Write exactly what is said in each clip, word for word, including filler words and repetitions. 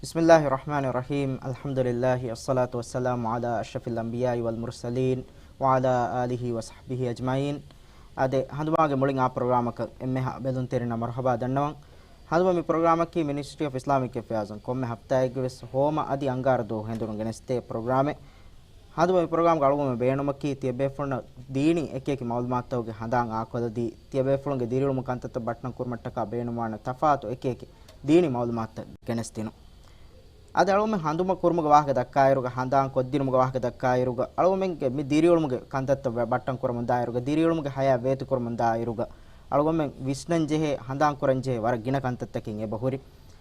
بسم الله الرحمن الرحيم. الحمد لله، الصلاة والسلام على أشرف الأنبياء والمرسلين، وعلى آله وصحبه أجمعين. އާދެ، ހަނދުމާގެ މުޅިން އާ ޕްރޮގްރާމަކަށް އެންމެހާ ބެލުންތެރިންނަށް މަރުޙަބާ ދަންނަވަން. ހަނދުމަ މި ޕްރޮގްރާމަކީ މިނިސްޓްރީ އޮފް އިސްލާމިކް އެފެއާޒުން ކޮންމެ ހަފްތާއެއްގެ ވެސް ހޯމަ އަދި އަންގާރަ ދުވަހު ހެނދުނު ގެނެސްދޭ ޕްރޮގްރާމެއް. ހަނދުމަ މި ޕްރޮގްރާމްގެ އަޅުގަނޑު ބޭނުމަކީ ތިޔަބޭފުޅުންނަށް ދީނީ އެކިއެކި މައުލޫމާތުތަކުގެ ހަނދާން އާކޮށްލަދީ، ތިޔަބޭފުޅުންގެ ދިރިއުޅުމު ކަންތައްތައް ބައްޓަން ކުރުމަށްޓަކާ ބޭނުންވާނެ ތަފާތު އެކިއެކި ދީނީ މައުލޫމާތުތައް ގެނެސްދިނުން. އަދި އަޅުގަނޑުމެން ހަނދުމަ ކުރުމުގެ ވާހަކަ ދައްކާއިރުގަ، ހަނދާން ކޮށްދިނުމުގެ ވާހަކަ ދައްކާއިރުގަ، އަޅުގަނޑުމެންގެ މި ދިރިއުޅުމުގެ ކަންތައްތައް ބަ-، ބައްޓަން ކުރަމުންދާއިރުގަ، ދިރިއުޅުމުގެ ހަޔާތް ވޭތުކުރަމުންދާއިރުގަ، އަޅުގަނޑުމެން ވިސްނަންޖެހޭ، ހަނދާން ކުރަންޖެހޭ ވަރަށް ގިނަ ކަންތައްތަކެއް އެބަހުރި.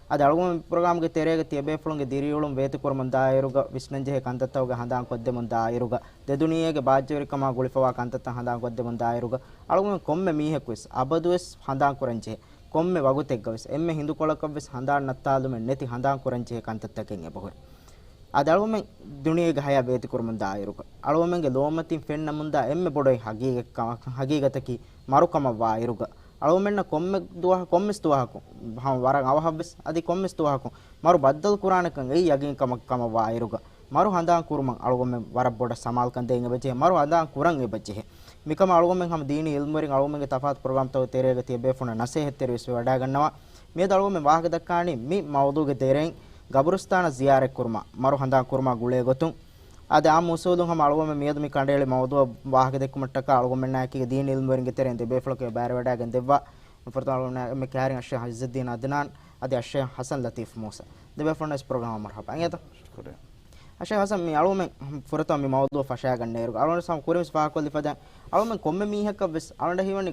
އަދި އަޅުގަނޑުމެން މި ޕްރޮގްރާމްގެ ތެރޭގަ ތިޔަބޭފުޅުންގެ ދިރިއުޅުން ވޭތުކުރަމުންދާއިރުގަ، ވިސްނަންޖެހޭ ކަންތައްތަކުގެ ހަނދާން ކޮށްދެމުންދާއިރުގަ، ދެދުނިޔޭގެ ބާއްޖަވެރިކަމާ ގުޅިފަވާ ކަންތައްތައް ހަނދާން ކޮށްދެމުންދާއިރުގަ، އަޅުގަނޑުމެން ކޮންމެ މީހަކުވެސް އަބަދުވެސް ހަނދާން ކުރަންޖެހޭ، ކޮންމެ ވަގުތެއްގަވެސް، އެންމެ ހިނދުކޮޅަކަށްވެސް ހަނދާން ނައްތާލުމެއް ނެތި ހަނދާން ކުރަންޖެހޭ ކަންތައްތަކެއް އެބަހުރި. އަދި އަޅުގަނޑުމެން ދުނިޔޭގެ ހަޔާތް ވޭތުކުރަމުންދާއިރުގަ، އަޅުގަނޑުމެންގެ ލޯމަތިން ފެންނަމުންދާ އެންމެ ބޮޑު ހަގީގަތްކަމަ-، ހަގީގަތަކީ މަރުކަމަށްވާއިރުގަ، އަޅުގަނޑުމެންނަށް ކޮންމެ ދުވަހަ-، ކޮންމެސް ދުވަހަކު، ހަމަ ވަރަށް އަވަހަށްވެސް، އަދި ކޮންމެސް ދުވަހަކު މަރު ބައްދަލު ކުރާނެކަން އެއީ ޔަގީން ކަމަށް ކަމަށްވާއިރުގަ، މަރު ހަނދާން ކުރުމަށް އަޅުގަނޑުމެން ވަރަށް ބޮޑަށް ސަމާލުކަން ދޭން އެބަޖެހޭ، މަރު ހަނދާން ކުރަން އެބަޖެހޭ. މިކަމަށް އަޅުގަނޑުމެން ހަމަ ދީނީ އިލްމުވެރިން އަޅުގަނޑުމެންގެ ތަފާތު ޕްރޮގްރާމްތަކުގެ ތެރޭގަ ތިޔަބޭފުޅުންނަށް ނަސޭހަތްތެރިވެސް ވެވަޑައިގަންނަވާ. މިއަދު އަޅުގަނޑުމެން ވާހަކަ ދައްކާނީ މި މައުޟޫގެ ތެރެއިން ގަބުރުސްތާނަށް ޒިޔާރަތް ކުރުމަށް، މަރު ހަނދާން ކުރުމާ ގުޅޭ ގޮތުން. އާދެ، އާއްމު އުސޫލުން ހަމަ އަޅުގަނޑުމެން މިއަދު މި ކަނޑައެޅި މައުޟޫއަށް ވާހަކަ ދެއްކުމަށްޓަކާ އަޅުގަނޑުމެންނާއެކީގަ ދީނީ އިލްމުވެރިންގެ ތެރެއިން ދެބޭފުޅަކު ބައިވެވަޑައިގެން ދެއްވާ. ފުރަތަމަ އަޅުގަނޑުމެންނާ އެންމެ ކައިރިން އައްޝައިޚް އިއްޒުއްދީން އަދްނާން އަދި އައްޝައިޚް ހަސަން ލަތީފް މޫސާ. ދެބޭފުޅުންނަށް ވެސް ޕްރޮގްރާމަށް މަރުޙަބާ. އިނގޭތޯ؟ ޝުކުރިއްޔާ. އައްޝައިޚް ހަސަން، މި އަޅުގަނޑުމެން ފުރަތަމަ މި މައުޟޫ ފަށާގަންނައިރު، އަޅުގަނޑު ސަމް ކުރިން ވެސް ފާހަގަކޮށްލި ފަދައިން، އަޅުގަނޑުމެން ކޮންމެ މީހަކަށް ވެސް އަޅުގަނޑަށް ހީވަނީ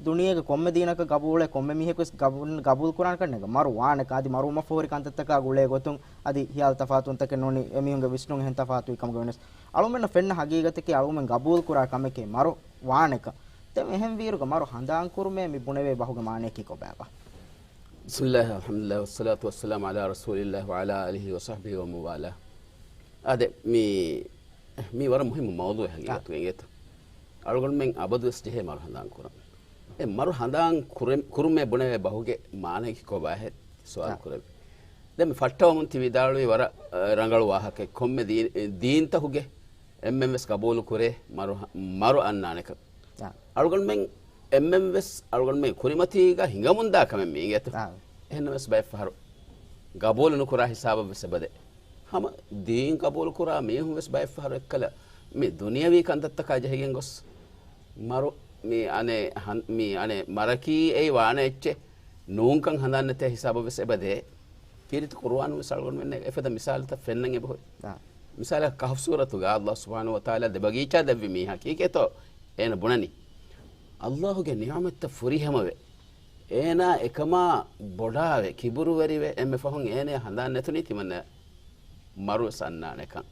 ދުނިޔޭގެ ކޮންމެ ދީނަކަށް ގަބޫލެއް، ކޮންމެ މީހަކު ވެސް ގަބޫލު، ގަބޫލު ކުރާނެ ކަންނޭނގެ. މަރު ވާނެ ކަން، އަދި މަރުވުމަށްފަހުރި ކަންތައްތަކާ ގުޅޭ ގޮތުން އަދި ހިޔާލު ތަފާތުވުންތަކެއް ނޫނީ އެމީހުންގެ ވިސްނުން އެހެން ތަފާތުވި ކަމުގަ ވެސް. އަޅުގަނޑަށް ފެންނަ ހަގީގަތަކީ އަޅުގަނޑުމެން ގަބޫލު ކުރާ ކަމެކޭ މަރު ވާނެކަން. ދެން އެހެން ވީއިރުގަ މަރު ހަނދާން ކުރުމޭ މި ބުނެވޭ ބަހުގެ މާނަޔަކީ ކޮބާބާ؟ بسم الله، الحمد لله، والصلاة والسلام على رسول الله وعلى آله وصحبه ومن والاه. އާދެ، މި، މީ ވަރަށް މުހިއްމު މައުޟޫއެއް ހަގީގަތުގަ އިނގޭތަ؟ އަޅުގަނޑުމެން އަބަދުވެސް ޖެހޭ މަރު ހަނދާން ކުރަން. އެ މަރު ހަނދާން ކުރެ-، ކުރުމޭ ބުނެވޭ ބަހުގެ މާނަޔަކީ ކޮބާހޭ ސުވާލު ކުރެވި. ދެން މި ފައްޓަވަމުން ތި ވިދާޅުވީ ވަރަށް، އަ، ރަނގަޅު ވާހަކައެއް. ކޮންމެ ދީ-، ދީންތަކުގެ އެންމެންވެސް ގަބޫލު ކުރޭ މަރު ހަ-، މަރު އަންނާނެކަން. އަޅުގަނޑުމެން އެންމެންވެސް އަޅުގަނޑުމެން ކުރިމަތީގަ ހިނގަމުންދާ ކަމެއް މީގޭތަ؟ އާ. އެހެންނަމަވެސް ބައެއްފަހަރު ގަބޫލު ނުކުރާ ހިސާބަށްވެސް އެބަދޭ. ހަމަ ދީން ގަބޫލު ކުރާ މީހުންވެސް ބައެއްފަހަރު އެއްކަލަ މި ދުނިޔަވީ ކަންތައްތަކާ ޖެހިގެން ގޮސް މަރު މި އަނެއް ހަން-، މި އަނެއް މަރަކީ އެއީ ވާނެ އެއްޗެއް ނޫންކަން ހަނދާން ނެތޭ ހިސާބަށްވެސް އެބަދޭ. ކީރިތި ޤުރުއާނުންވެސް އަޅުގަނޑުމެންނަށް އެފަދަ މިސާލުތައް ފެންނަން އެބަހުރި. އާ. މިސާލަކަށް ކަހްފު ސޫރަތުގަ އައްލާހު ސުބްޙާނަހޫ ވަތަޢާލާ ދެ ބަގީޗާ ދެއްވި މީހާ ކީކޭތޯ އޭނަ ބުނަނީ؟ އައްލާހުގެ ނިޢުމަތްތައް ފުރިހަމަވެ، އޭނާ އެކަމާ ބޮޑާވެ، ކިބުރުވެރިވެ، އެންމެ ފަހުން އޭނަޔަށް ހަނދާން ނެތުނީ ތިމަންނަޔަށް މަރުވެސް އަންނާނެކަން.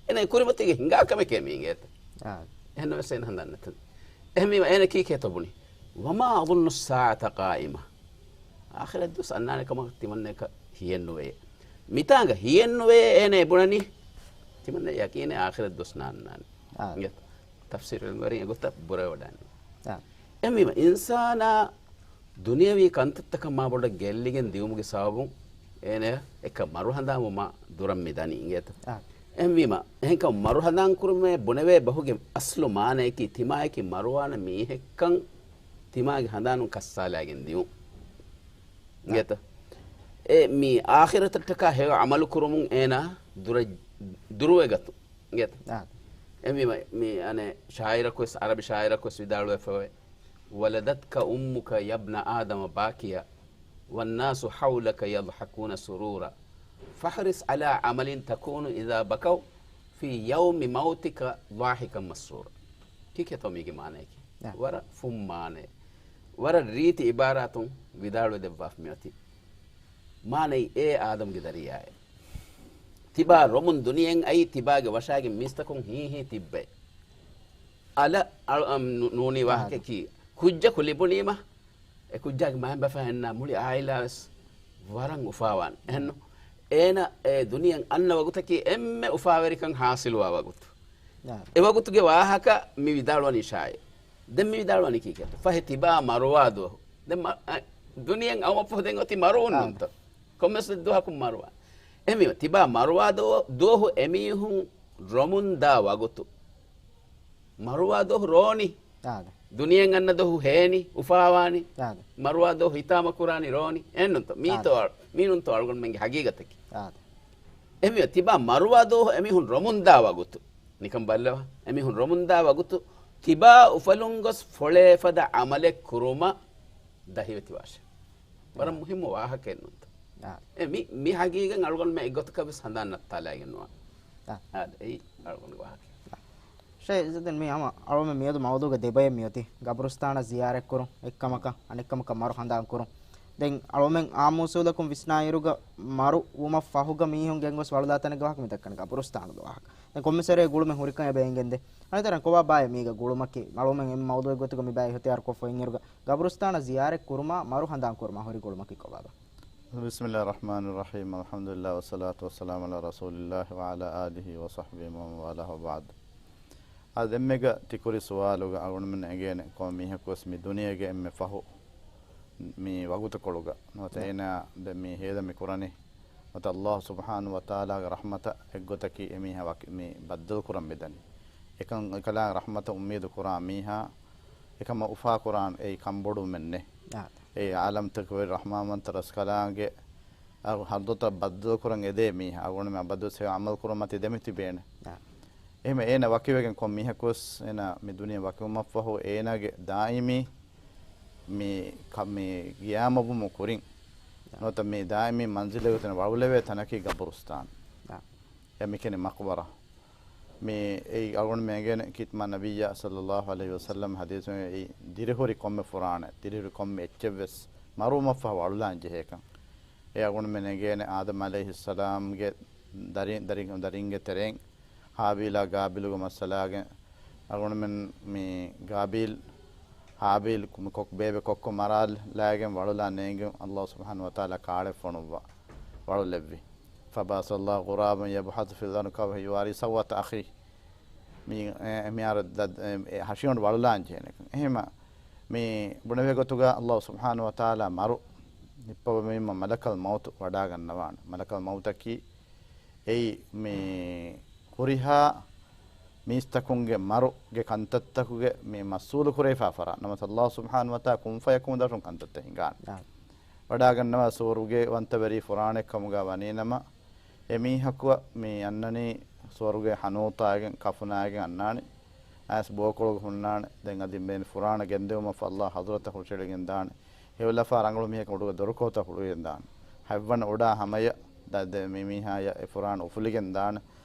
އޭނަ ކުރިމަތީގަ ހިނގާ ކަމެކޭ މީގޭތަ؟ އާ. އެހެންނަމަވެސް އޭނަ ހަނދާން ނެތުން. އެހެންވީމަ އޭނަ ކީކޭތޯ ބުނީ؟ وما أظن الساعة قائمة. އާޚިރަތް ދުވަސް އަންނާނެ ކަމަށް ތިމަންނަޔަކަށް ހިޔެއްނުވޭ. މިތާނގަ ހިޔެއްނުވޭ އޭނަ އެބުނަނީ. ތިމަންނަ ޔަޤީނެއް އާޚިރަތް ދުވަސް ނާންނާނެ. އާ. ތަފްސީރު އިލްމުވެރިން އެގޮތަށް ބުރަވެވަޑައިން. އާ. އެހެންވީމަ، އިންސާނާ ދުނިޔަވީ ކަންތައްތަކަށް މާ ބޮޑަށް ގެއްލިގެން ދިއުމުގެ ސަބަބުން އޭނަޔަށް އެކަ މަރު ހަނދާން ވުމާ ދުރަށް މި ދަނީ އިނގޭތަ؟ އާ. އެހެންވީމަ، އެހެންކަމުން މަރު ހަނދާން ކުރުމޭ ބުނެވޭ ބަހުގެ އަސްލު މާނަޔަކީ ތިމާޔަކީ މަރުވާނެ މީހެއްކަން ތިމާގެ ހަނދާނުން ކައްސާލައިގެން ދިއުން. އާ. އިނގޭތަ؟ އެ މި އާޚިރަތަށްޓަކާ ހެޔޮ ޢަމަލު ކުރުމުން އޭނާ ދުރަ-، ދުރުވެގަތު. އިނގޭތަ؟ އާ. އެހެންވީމަ، މި އަނެއް ޝާއިރަކުވެސް، ޢަރަބި ޝާއިރަކުވެސް ވިދާޅުވެފަވޭ. ولدتك أمك يا ابن آدم باكيا، والناس حولك يضحكون سرورا، فاحرص على عمل تكون إذا بكوا في يوم موتك ضاحكا مسرورا. ކީކޭތޯ މީގެ މާނަޔަކީ؟ އާ. ވަރަށް ފުން މާނައެއް. ވަރަށް ރީތި ޢިބާރާތުން ވިދާޅުވެ ދެއްވާފަ މިއޮތީ. މާނައީ އޭ އާދަމްގެ ދަރިޔާއޭ. ތިބާ ރޮމުން ދުނިޔެއިން އައީ، ތިބާގެ ވަށާގެ މީސްތަކުން ހީހީ ތިއްބައޭ. އަލަށް އަޅު-، އަމް، ނޫ-، ނޫނީ ވާހަކައަކީ، ކުއްޖަކު ލިބުނީމަ، އެ ކުއްޖާގެ މައިންބަފައިންނާ މުޅި އާއިލާވެސް ވަރަށް އުފާވާނެ. އެހެންނު؟ އޭނަ އެ ދުނިޔެއަށް އަންނަ ވަގުތަކީ އެންމެ އުފާވެރިކަން ހާސިލުވާ ވަގުތު. އެ ވަގުތުގެ ވާހަކަ މި ވިދާޅުވަނީ ޝާއިރު. ދެން މި ވިދާޅުވަނީ ކީކޭތޯ؟ ފަހެ ތިބާ މަރުވާ ދުވަހު. ދެން މަ-، އަ، ދުނިޔެއަށް އައުމަށްފަހު ދެން އޮތީ މަރުވުން ނޫންތޯ؟ ކޮންމެސް ދުވަހަކު މަރުވާ. އެހެންވީމަ، ތިބާ މަރުވާ ދުވަ-، ދުވަހު އެމީހުން ރޮމުންދާ ވަގުތު. މަރުވާ ދުވަހު ރޯނި. އާދެ. ދުނިޔެއަށް އަންނަ ދުވަހު ހޭނި، އުފާވާނި. އާދެ. މަރުވާ ދުވަހު ހިތާމަ ކުރާނީ ރޯނި. އެހެންނޫންތޯ؟ މީތޯ އާދެ. އަޅު-، މީނޫންތޯ އަޅުގަނޑުމެންގެ ހަގީގަތަކީ. އާދެ. އެހެންވީމަ، ތިބާ މަރުވާ ދުވަހު އެމީހުން ރޮމުންދާ ވަގުތު. ނިކަން ބައްލަވާ. އެމީހުން ރޮމުންދާ ވަގުތު ތިބާ އުފަލުން ގޮސް ފޮޅޭ ފަދަ ޢަމަލެއް ކުރުމަށް ދަހިވެތިވާށޭ. ވަރަށް މުހިއްމު ވާހަކައެއް ނޫންތަ؟ އާ. އެ މި، މި ހަގީގަތް އަޅުގަނޑުމެން އެއްގޮތަކަށް ވެސް ހަނދާން ނައްތާލައިގެން ނުވާ. އާ. އާދެ، އެއީ އަޅުގަނޑުގެ ވާހަކަ. ޝޭ އިޒުއްދީން، މި ހަމަ އަޅުމެން މިއަދު މައުޟޫގެ ދެބައެއް މިއޮތީ. ގަބުރުސްތާނަށް ޒިޔާރަތްކުރުން އެއްކަމަކަށް، އަނެއްކަމަކަށް މަރު ހަނދާންކުރުން. ދެން އަޅުމެން އާއްމު އުސޫލަކުން ވިސްނާއިރުގަ މަރު ވުމަށް ފަހުގަ މީހުން ގެންގޮސް ވަޅުލާ ތަނެއްގެ ވާހަކަ މި ދައްކަނީ ގަބުރުސްތާނުގެ ވާހަކަ. ދެން ކޮންމެސް ވަރެއް ގުޅުމެއް ހުރިކަން އެބަ އެނގެންދޭ. އަނެއްތަނަށް ކޮބާ ބާއޭ މީގަ ގުޅުމަކީ؟ އަޅުމެން އެންމެ މައުޟޫއެއް ގޮތުގަ މި ބާއި އިހްތިޔާރު ކޮށްފަ އިންއިރުގަ ގަބުރުސްތާނަށް ޒިޔާރަތް ކުރުމާ މަރު ހަނދާން ކުރުމާ ހުރި ގުޅުމަކީ ކޮބާބާ؟ بسم الله الرحمن الرحيم، الحمد لله والصلاة والسلام على رسول الله وعلى آله وصحبه ومن والاه وبعد. އާދެ، ދެންމެގަ ތިކުރި ސުވާލުގަ އަޅުގަނޑުމެން އެނގޭނެ ކޮންމެ މީހަކުވެސް މި ދުނިޔޭގެ އެންމެ ފަހު މި ވަގުތުކޮޅުގަ ނުވަތަ އޭނާ ދެ މި ހޭދަ މި ކުރަނީ. ނުވަތަ ﷲ ސުބްޙާނަހޫ ވަތަޢާލާގެ ރަޙްމަތަށް އެއްގޮތަކީ އެމީހާ ވަކި މި ބައްދަލުކުރަން މިދަނީ. އެކަން އެކަލާނގެ ރަޙްމަތަށް އުއްމީދު ކުރާ މީހާ އެކަމަށް އުފާކުރާން އެއީ ކަންބޮޑުވުމެއް ނެތް. އާ. އެއީ ޢާލަމްތަކުގެ ރަޙްމާންވަންތަ ރަސްކަލާނގެ އަ، ހަޟްރަތަށް ބައްދަލުކުރަން އެދޭ މީހާ. އަޅުގަނޑުމެން އަބަދުވެސް އެ ޢަމަލު ކުރުމަށް ތި ދެމިތިބޭނެ. އާ. އެހެން އޭނަ ވަކިވެގެން ކޮން މީހަކުވެސް އޭނަ މި ދުނިޔެ ވަކިވުމަށްފަހު އޭނާގެ ދާއިމީ މި ކަ-، މި ގިޔާމަތްވުމުގެ ކުރިން އާ. ނުވަތަ މި ދާއިމީ މަންޒިލެއް ގޮތުން ވަޅުލެވޭ ތަނަކީ ގަބުރުސްތާން. އާ. އެ މިކިޔަނީ މަޤްބަރާ. މި އެއީ އަޅުގަނޑުމެން އެނގޭނެ ކީރިތި މާތް ނަބިއްޔާ ޞައްލައްލާހު ޢަލައިހި ވަސައްލަމް ޙަދީޘް އެއީ ދިރިހުރި ކޮންމެ ފުރާނައެއް، ދިރިހުރި ކޮންމެ އެއްޗެއްވެސް މަރުވުމަށްފަހު ވަޅުލާން ޖެހޭކަން. އެ އަޅުގަނޑުމެން އެނގޭނެ އާދަމް ޢަލައިހިއްސަލާމްގެ ދަރި-، ދަރި-، ދަރިންގެ ތެރެއިން ހާބީލާ ގާބީލުގެ މައްސަލާގެ އަޅުގަނޑުމެން މި ގާބީލް، ހާބީލް ކު-، މި ކޮ-، ބޭބެ ކޮއްކޮ މަރާލާގެން ވަޅުލާ ނޭނގެ ﷲ ސުބްޙާނަހޫ ވަތަޢާލާ ކާޅެއް ފޮނުއްވާ ވަޅުލެއްވި. فبعث الله غرابا يبحث في الأرض يواري سوءة أخيه. މި، އެ، މިހާރު ދަ-، އެ، ހަށިގަނޑު ވަޅުލާން ޖެހޭނެކަން. އެހެންމަ މި ބުނެވޭ ގޮތުގަ ﷲ ސުބްޙާނަހޫ ވަތަޢާލާ މަރު ނިއްޕަވަމީމަ މަލަކަލް މައުތު ވަޑާގަންނަވާނެ. މަލަކަލް މައުތަކީ އެއީ މި ހުރިހާ މީސްތަކުންގެ މަރުގެ ކަންތައްތަކުގެ މި މަސްއޫލު ކުރެވިފާ ފަރާތް. ނަމަވެސް ﷲ ސުބްޙާނަހޫ ވަތަޢާލާ ކުން ފަޔަކޫން ދަށުން ކަންތައްތައް ހިނގާނެ. އާ. ވަޑާގަންނަވާ ސުވަރުގޭވަންތަވެރި ފުރާނައެއްކަމުގަ ވަނީނަމަ، އެމީހަކު މި އަންނަނީ ސުވަރުގޭ ޙަނޫތާގެން ކަފުނާގެން އަންނާނެ. އައިސް ބޯކޮޅުގަ ހުންނާނެ. ދެން އަދި މި ފުރާނަ ގެންދިއުމަށްފަހު ﷲ ޙަޟްރަތަށް ހުށައެޅިގެން ދާނެ. ހެޔޮލަފާ ރަނގަޅު މީހަކު އުޑުގަ ދޮރުކޯތަށް ހުޅުވިގެން ދާނެ. ހަތްވަނަ އުޑާ ހަމަޔަށް ދަ-، ދެ-، މި މީހާޔަށް އެ ފުރާނަ އުފުލިގެން ދާނެ.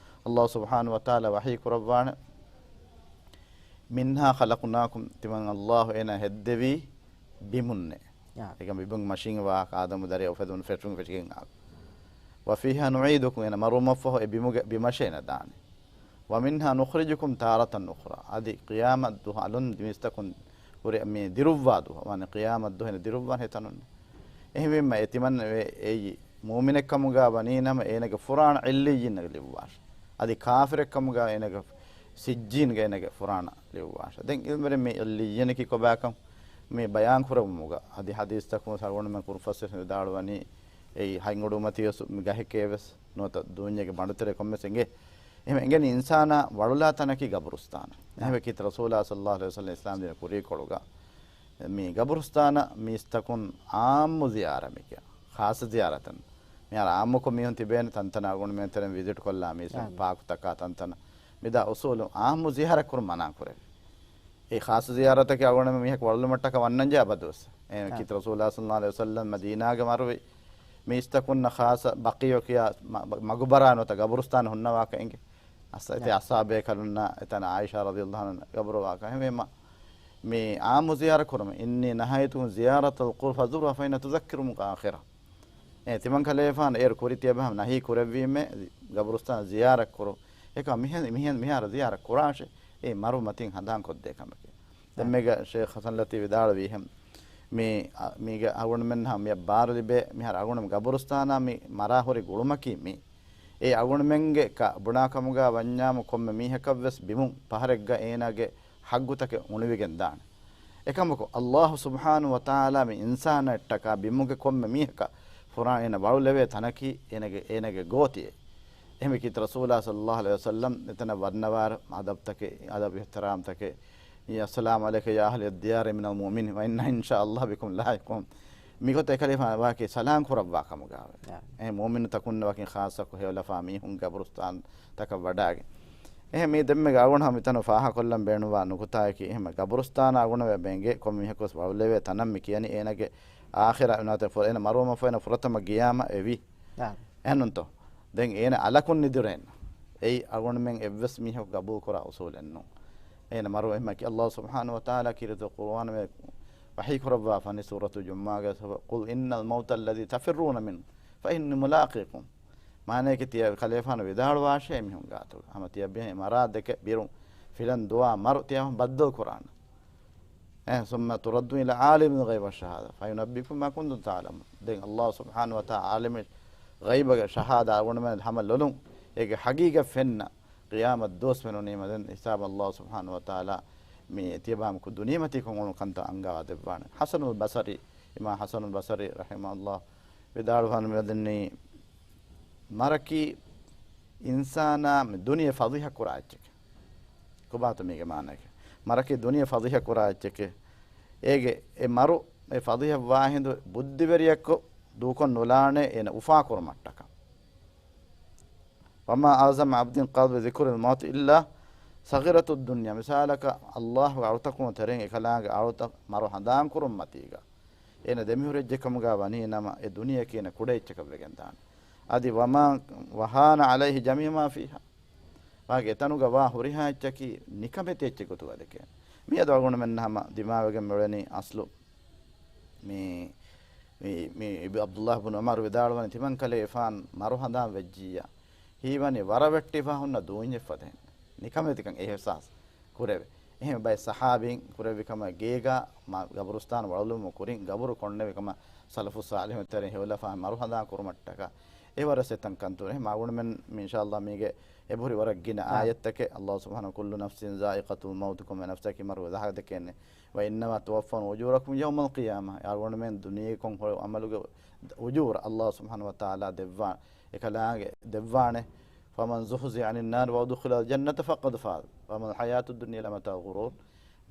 ﷲ ސުބްޙާނަހޫ ވަތަޢާލާ ވަޙީ ކުރައްވާނެ، منها خلقناكم، ތިމަން ﷲ އޭނާ ހެއްދެވީ ބިމުންނޭ. އާ. އެކަމް ބިމުން މަށީން ވާހަކަ އާދަމު ދަރިއަށް އުފެދުނު ފެށުން ފެށިގެން އާ. وفيها نعيدكم، އޭނަ މަރުވުމަށްފަހު އެ ބިމުގެ ބިމަށޭ ނަދާނެ. ومنها نخرجكم تارة أخرى، އަދި ޤިޔާމަތް ދުވަހު އަލުން މީސްތަކުން ހުރެ މި ދިރުއްވާ ދުވަހު، ވާނެ ޤިޔާމަތް ދުވަހު އޭނަ ދިރުއްވާނެ ހެތަނުން. އެހެންވީމަ އެ ތިމަން އެ-، އެއީ މުއުމިނެއްކަމުގަ ވަނީނަމަ އޭނަގެ ފުރާނަ ޢިއްލިއްޔީންގަ ލިޔުއްވާށި. އަދި ކާފިރެއްކަމުގަ އޭނަގެ ސިއްޖީންގަ އޭނަގެ ފުރާނަ ލިޔުއްވާށި. ދެން ޢިލްމުވެރިން މި ޢިއްލިއްޔީނަކީ ކޮބާކަން މި ބަޔާން ކުރެއްވުމުގަ އަދި ޙަދީޘްތަކުން އަޅުގަނޑުމެން ކުރު ފަސްވެސް ވިދާޅުވަނީ އެއީ ހަތް އުޑު މަތިވެސް މި ގަހެކޭވެސް ނުވަތަ ދޫންޏެއްގެ ބަނޑުތެރޭ ކޮންމެސް އެނގޭ. އެހެން އެނގެނީ އިންސާނާ ވަޅުލާ ތަނަކީ ގަބުރުސްތާނަ. އެހެންވެ ކީރިތި ރަސޫލާ ޞައްލައްލާހު ޢަލައިހި ވަސައްލަމް އިސްލާމް ދީނަށް ކުރީކޮޅުގަ މި ގަބުރުސްތާނަށް މީސްތަކުން ޢާއްމު ޒިޔާރަތް މިކިޔާ. ޚާއްޞަ ޒިޔާރަތެއް. މިހާރު ޢާއްމުކޮށް މީހުން ތިބޭނެ ތަންތަނަށް އަޅުގަނޑުމެން ތެރެއިން ވިޒިޓް ކޮށްލާ މީސް އާ. ޕާކުތަކާ ތަންތަނަށް. މިދާ އުސޫލު ޢާއްމު ޒިޔާރަތް ކުރުން މަނާ ކުރެވޭ. އެ ޚާއްޞަ ޒިޔާރަތަކީ އަޅުގަނޑުމެން މީހަކު ވަޅުލުމަށްޓަކާ ވަންނަންޖެހޭ އަބަދުވެސް. އެ ކީރިތި ރަސޫލާ ޞައްލައްލާހު ޢަލައިހި ވަސައްލަމް މަދީނާގެ މަރުވި މީސްތަކުންނަށް ޚާއްޞަ ބަޤީޢު ކިޔާ މަ-، މަގުބަރާ ނުވަތަ ގަބުރުސްތާނެއް ހުންނަވާކަށް އެނގޭ. އަސް-، އެތި އަޞްޙާބޭކަލުންނާ އެތަނަށް ޢާއިޝާ ރަޟިޔައްލާހު ޢަންހާ ގަބުރުވާކަށް. އެހެންވީމަ، މި ޢާއްމު ޒިޔާރަތް ކުރުމަށް، إني نهيتكم زيارة القبور فزوروها فإنها تذكركم الآخرة. އެ ތިމަން ކަލޭފާނު އޭރު ކުރިތި އެބަހަމް ނަހީ ކުރެއްވީމޭ ގަބުރުސްތާން ޒިޔާރަތް ކުރުން. އެކަމަ މިހެން، މިހެން، މިހާރު ޒިޔާރަތް ކުރާށޭ. އެ މަރު މަތިން ހަނދާން ކޮށްދޭ ކަމެކޭ. ދެން މޭގަ ޝޭޚް ޙަސަން ލަތީފް ވިދާޅުވީހެން، މި، އަ، މީގަ އަޅުގަނޑުމެން ހަމަ މިއަށް ބާރުލިބޭ، މިހާރު އަޅުގަނޑުމެން ގަބުރުސްތާނާ މި މަރާ ހުރި ގުޅުމަކީ މީ. އެ އަޅުގަނޑުމެންގެ ކަ-، ބުނާ ކަމުގަ ވަންޏާމު ކޮންމެ މީހަކަށްވެސް ބިމުން ފަހަރެއްގަ އޭނާގެ ޙައްޤުތަކެއް އުނިވިގެން ދާނެ. އެކަމަކު، ﷲ ސުބްޙާނަހޫ ވަތަޢާލާ މި އިންސާނަށްޓަކާ ބިމުގެ ކޮންމެ މީހަކަށް ފުރާނަ އޭނަ ވަޅުލެވޭ ތަނަކީ އޭނަގެ، އޭނަގެ ގޯތިއެއް. އެހެންވީ ކީރިތި ރަސޫލާ ޞައްލައްލާހު ޢަލައިހި ވަސައްލަމް އެތަނަށް ވަންނަވާރު އަދަބުތަކެއް، އަދަބު އިޙްތިރާމްތަކެއް، އެ، "السلام عليكم يا أهل الديار من المؤمنين وإنا إن شاء الله بكم لاحقون." މިގޮތަށް އެކަލޭފާނު ވާކީ ސަލާމް ކުރައްވާ ކަމުގައެވެ. އެ މުއުމިނުތަކުންނަށް ވަކިން ޚާއްޞަކޮށް ހެޔޮލަފާ މީހުން ގަބުރުސްތާންތަކަށް ވަޑާގެން. އެހެން މީ ދެންމެ އަޅުގަނޑު ހަމަ މިތަނު ފާހަގަކޮށްލަން ބޭނުންވާ ނުކުތާއަކީ، އެހެން ގަބުރުސްތާނަށް އަޅުގަނޑުމެން ބެނގޭ ކޮންމެ މީހަކުވެސް ވަޅުލެވޭ ތަނަށް މި ކިޔަނީ އޭނަގެ އާޚިރަ ނުވަތަ ފު-، އޭނަ މަރުވުމަށްފަހު އޭނަ ފުރަތަމަ ގެޔާމަ އެވީ. އާ. އެހެންނުންތޯ؟ ދެން އޭނަ އަލަކުން ނިދުރޭން. އެއީ އަޅުގަނޑުމެން އެއްވެސް މީހަކު ގަބޫލުކުރާ އުސޫލެއްނޫން. އޭނަ މަރުވުމަކީ ﷲ ސުބްޙާނަހޫ ވަތަޢާލާ ކީރިތި ޤުރުއާނުގައި ވަޙީ ކުރައްވާފަ ވަނީ ސޫރަތު ޖުމްޢާގައި، "قل إن الموت الذي تفرون منه فإني ملاقيكم." މާނައަކީ ތިޔަ ކަލޭފާނު ވިދާޅުވާށޭ މީހުން ގާތުގަ. ހަމަ ތިޔަ ބިހޭ މަރާ ދެކެ ބިރުން ފިލަން ދުވާ މަރު ތިޔަ ބައްދަލު ކުރާނަ. އެ، "ثم تردون إلى عالم الغيب والشهادة فينبئكم بما كنتم تعملون." ދެން ﷲ ސުބްޙާނަހޫ ވަތަޢާލާ ޢާލިމު ޣައިބުގެ ޝަހާދާ އަޅުގަނޑުމެން ހަމަ ލޮލުން އޭގެ ޙަޤީޤަތް ފެންނަ ޤިޔާމަތް ދުވަސް ފެނުނީމަ ދެން ހިސާބަށް ﷲ ސުބްޙާނަހޫ ވަތަޢާލާ މި ތިޔަބާމަކު ދުނިޔެމަތީ ކޮށް އުޅުނު ކަންތައް އަންގާ ދެއްވާނެ. ޙަސަނުލް ބަޞަރީ، އިމާމް ޙަސަނުލް ބަޞަރީ ރަޙިމަހުﷲ ވިދާޅުވާން މިވަދެނީ، މަރަކީ އިންސާނާ މި ދުނިޔެ ފަޟީޙަ ކުރާ އެއްޗެކޭ. ކޮބާތޯ މީގެ މާނައަކީ؟ މަރަކީ ދުނިޔެ ފަޟީޙަ ކުރާ އެއްޗެކޭ. އޭގެ އެ މަރު އެ ފަޟީޙަ ވާހިނދު ބުއްދިވެރިޔަކު ދޫކޮށް ނުލާނެ އޭނަ އުފާކުރުމަށްޓަކާ. وما أعظم عبد قلب ذكر الموت إلا صغيرة الدنيا. މިސާލަކަށް ﷲ ގެ އަޅުތަކުން ތެރެއިން އެކަލާނގެ އަޅުތައް މަރު ހަނދާން ކުރުން މަތީގަ އޭނަ ދެމިހުރި އެއްޗެއް ކަމުގަ ވަނީ ނަމަ، އެ ދުނިޔެ ކީނަ ކުޑަ އެއްޗަކަށް ވެގެން ދާނެ. އަދި وما، وهان عليه جميع ما فيها. ވާގެ އެތަނުގަ ވާ ހުރިހާ އެއްޗަކީ ނިކަމެތި އެއްޗެއް ގޮތުގަ ދެކޭ. މިއަދު އަޅުގަނޑުމެން ހަމަ ދިމާވެގެން މިއުޅެނީ އަސްލު މި، މި، މި އިބް-، ޢަބްދުﷲ ބުނު ޢުމަރު ވިދާޅުވަނީ، ތިމަން ކަލޭފާން މަރު ހަނދާން ވެއްޖިއްޔާ، ހީވަނީ ވަރަށް ވެއްޓިފަ ހުންނަ ދޫންޏެއް ފަދައިން. ނިކަމެތިކަން އިޙްސާސް ކުރެވޭ. އެހެން ބައެއް ޞަޙާބީން ކުރެއްވި ކަމަށް ގޭގާ މަ-، ގަބުރުސްތާނު ވަޅުލުމުން ކުރިން ގަބުރު ކޮންނެވި ކަމަށް ސަލަފު ޞާލިޙުން ތެރެއިން ހެޔޮލަފާ މަރު ހަނދާން ކުރުމަށްޓަކާ އެވަރަށް އެތަން ކަންތުން. އެހެން އަޅުގަނޑުމެން މި އިންޝާﷲ މީގެ އެބަހުރި ވަރަށް ގިނަ އާޔަތްތަކެއް. ﷲ ސުބްޙާނަހޫ، "كل نفس ذائقة الموت" ކޮންމެ ނަފްސަކީ މަރު ދަހަ ދެކޭނެ. "وإنما توفون أجوركم يوم القيامة." އަޅުގަނޑުމެން ދުނިޔެ ކޮށް ހުރި ޢަމަލުގެ އުޖޫރަ ﷲ ސުބްޙާނަހޫ ވަތަޢާލާ ދެއްވާ، އެކަލާނގެ ދެއްވާނެ. "فمن زحزح عن النار وأدخل الجنة فقد فاز وما الحياة الدنيا إلا متاع الغرور."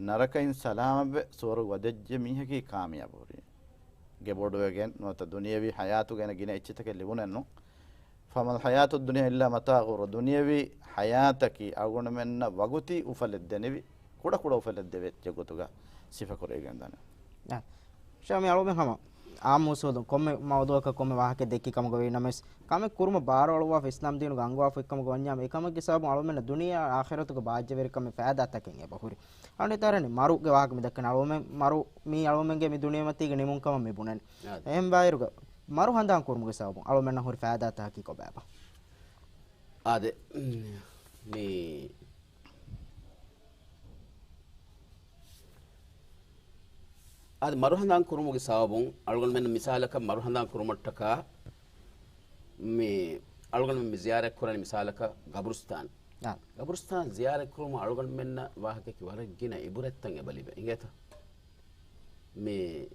ނަރަކައިން ސަލާމަތްވެ ސުވަރުގެ ވަދެއްޖެ މީހަކީ ކާމިޔާބު ހުރި. ގެ ބޮޑުވެގެން ނުވަތަ ދުނިޔެވީ ޙަޔާތުގަ އޭނަ ގިނަ އެއްޗިތަކެއް ލިބުނެއްނު. "فما الحياة الدنيا إلا متاع الغرور." ދުނިޔެވީ ޙަޔާތަކީ އަޅުގަނޑުމެންނަށް ވަގުތީ އުފަލެއް ދެނިވި، ކުޑަކުޑަ އުފަލެއް ދެވި އެއްޗެއް ގޮތުގަ ސިފަކުރެވިގެން ދާނެ. އާ. ޝާމި އަޅުމެން ހަމަ އާއްމު އުސޫލުން ކޮންމެ މައުޟޫޢަކަށް ކޮންމެ ވާހަކައެއް ދެއްކި ކަމުގަ ވީ ނަމަވެސް، ކަމެއް ކުރުމަށް ބާރުއަޅުއްވާފަ އިސްލާމް ދީނުގަ އަންގަވާފަ އޮތްކަމުގަ ވަންޏާ، އެކަމެއްގެ ސަބަބުން އަޅުމެންނަށް ދުނިޔެ އާޚިރަތުގެ ބާއްޖަވެރިކަމެއް ފައިދާތަކެއް އެބަހުރި. އަޅުގަނޑު އެތާރަނި މަރުގެ ވާހަކަ މި ދައްކަން. އަޅުމެން މަރު މީ އަޅުމެންގެ މި ދުނިޔެމަތީގެ ނިމުން ކަމަށް މި ބުނަނީ. އާދެ. އެހެން ވާއިރުގަ މަރު ހަނދާން ކުރުމުގެ ސަބަބުން އަޅުމެންނަށް ހުރި ފައިދާތަކީ ކޮބާބާ؟ އާދެ، މި، އާދެ، މަރު ހަނދާން ކުރުމުގެ ސަބަބުން އަޅުގަނޑުމެން މިސާލަކަށް މަރު ހަނދާން ކުރުމަށްޓަކާ މި އަޅުގަނޑުމެން މި ޒިޔާރަތް ކުރަނީ މިސާލަކަށް ގަބުރުސްތާން. އާ. ގަބުރުސްތާން ޒިޔާރަތް ކުރުމުން އަޅުގަނޑުމެންނަށް ވާހަކައަކީ ވަރަށް ގިނަ އިބުރަތްތައް އެބަ ލިބޭ. އިނގޭތަ؟ މި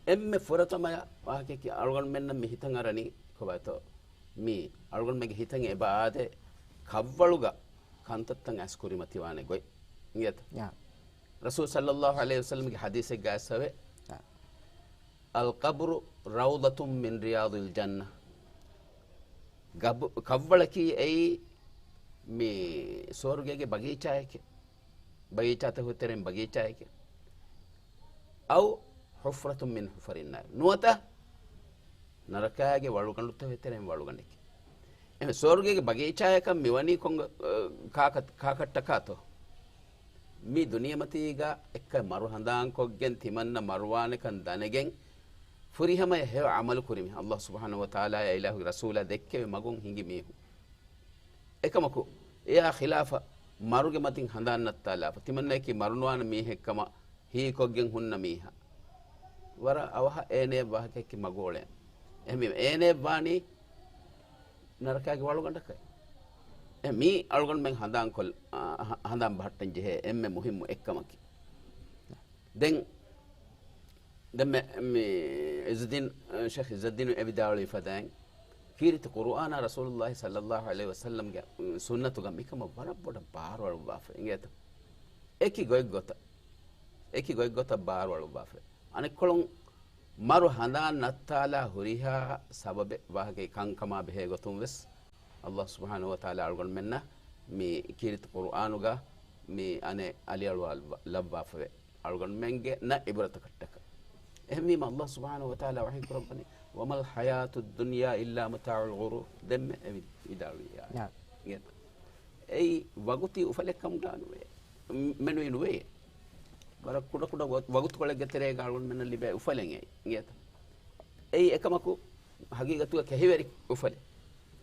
އެންމެ ފުރަތަމަ ވާހަކައަކީ އަޅުގަނޑުމެންނަށް މި ހިތަށް އަރަނީ ކޮބާތޯ؟ މި އަޅުގަނޑުމެންގެ ހިތަށް އެބަ އާދޭ ކަށްވަޅުގަ ކަންތައްތައް އައިސް ކުރިމަތިވާނެ ގޮތް. އިނގޭތަ؟ ޔާ. ރަސޫލު ޞައްލައްލާހު ޢަލައިހި ވަސައްލަމްގެ ޙަދީޘެއްގަ އައިސްފަވޭ، ޔާ. "القبر روضة من رياض الجنة." ގަބު-، ކަށްވަޅަކީ އެއީ މި ސުވަރުގޭގެ ބަގީޗާއެކޭ. ބަގީޗާތަކުގެ ތެރެއިން ބަގީޗާއެކޭ. އައު حفرة من حفر النار. ނުވަތަ ނަރަކާގެ ވަޅުގަނޑުތަކުގެ ތެރެއިން ވަޅުގަނޑެކޭ. އެހެން ސުވަރުގޭގެ ބަގީޗާޔަކަށް މިވަނީ ކޮން، އަ، ކާކަ-، ކާކަށްޓަކާތޯ؟ މި ދުނިޔެމަތީގަ އެއްކަ މަރު ހަނދާންކޮށްގެން ތިމަންނަ މަރުވާނެކަން ދަނެގެން ފުރިހަމަޔަށް ހެޔޮ ޢަމަލު ކުރިމި ﷲ ސުބްޙާނަހޫ ވަތަޢާލާ އެ އިލާހުގެ ރަސޫލާ ދެއްކެވި މަގުން ހިނގި މީހުން. އެކަމަކު، އެއާ ޚިލާފަށް މަރުގެ މަތިން ހަނދާން ނައްތާލާފަ، ތިމަންނައަކީ މަރުނުވާނެ މީހެއްކަމަށް ހީކޮށްގެން ހުންނަ މީހާ. ވަރަށް އަވަހަށް އޭނަޔަށް ވާހަކައެއް މަގު އުޅޭ. އެހެންވީމަ އޭނަޔަށް ވާނީ ނަރަކާގެ ވަޅުގަނޑަކަށް. އެ މީ އަޅުގަނޑުމެން ހަނދާންކޮށް-، އަ، ހަ-، ހަނދާން ބަހައްޓަން ޖެހޭ އެންމެ މުހިއްމު އެއްކަމަކީ. ދެން، ދެން މެ-، މި އިޒުދީން، އަ، ޝޭޚް ޢިއްޒައްދީނު އެ ވިދާޅުވި ފަދައިން، ކީރިތި ޤުރުއާނާ ރަސޫލުﷲ ޞައްލައްލާހު ޢަލައިހި ވަސައްލަމްގެ ސުންނަތުގަ މިކަމަށް ވަރަށް ބޮޑަށް ބާރު އަޅުއްވާފަ އިނގޭތަ؟ އެކި ގޮތްގޮތަށް، އެކި ގޮތްގޮތަށް ބާރު އަޅުއްވާފަ. އަނެއްކޮޅުން މަރު ހަނދާން ނައްތާލާ ހުރިހާ ސަބަބެއް ވާހަކައެއް ކަންކަމާ ބެހޭ ގޮތުން ވެސް ﷲ ސުބްޙާނަހޫ ވަތަޢާލާ އަޅުގަނޑުމެންނަށް މި ކީރިތި ޤުރުއާނުގަ މި އަނެއް އަލިއަޅުވާ ލައްވާފަވޭ. އަޅުގަނޑުމެންގެ ނަ ޢިބްރަތަކަށްޓަކަ. އެހެންވީމަ ﷲ ސުބްޙާނަހޫ ވަތަޢާލާ ވަޙީ ކުރައްވަނީ، "وما الحياة الدنيا إلا متاع الغرور." ދެންމެ އެ ވި-، ވިދާޅުވި އާޔަތް. އާ. އިނގޭތަ؟ އެއީ ވަގުތީ އުފަލެއް ކަމުގަ ނުވޭ. މެނުވީ ނުވޭ. ވަރަށް ކުޑަ ކުޑަ ވަ-، ވަގުތުކޮޅެއްގެ ތެރޭގަ އަޅުގަނޑުމެންނަށް ލިބޭ އުފަލެއް އެއީ. އިނގޭތަ؟ އެއީ އެކަމަކު ހަގީގަތުގަ ކެހިވެރި އުފަލެއް.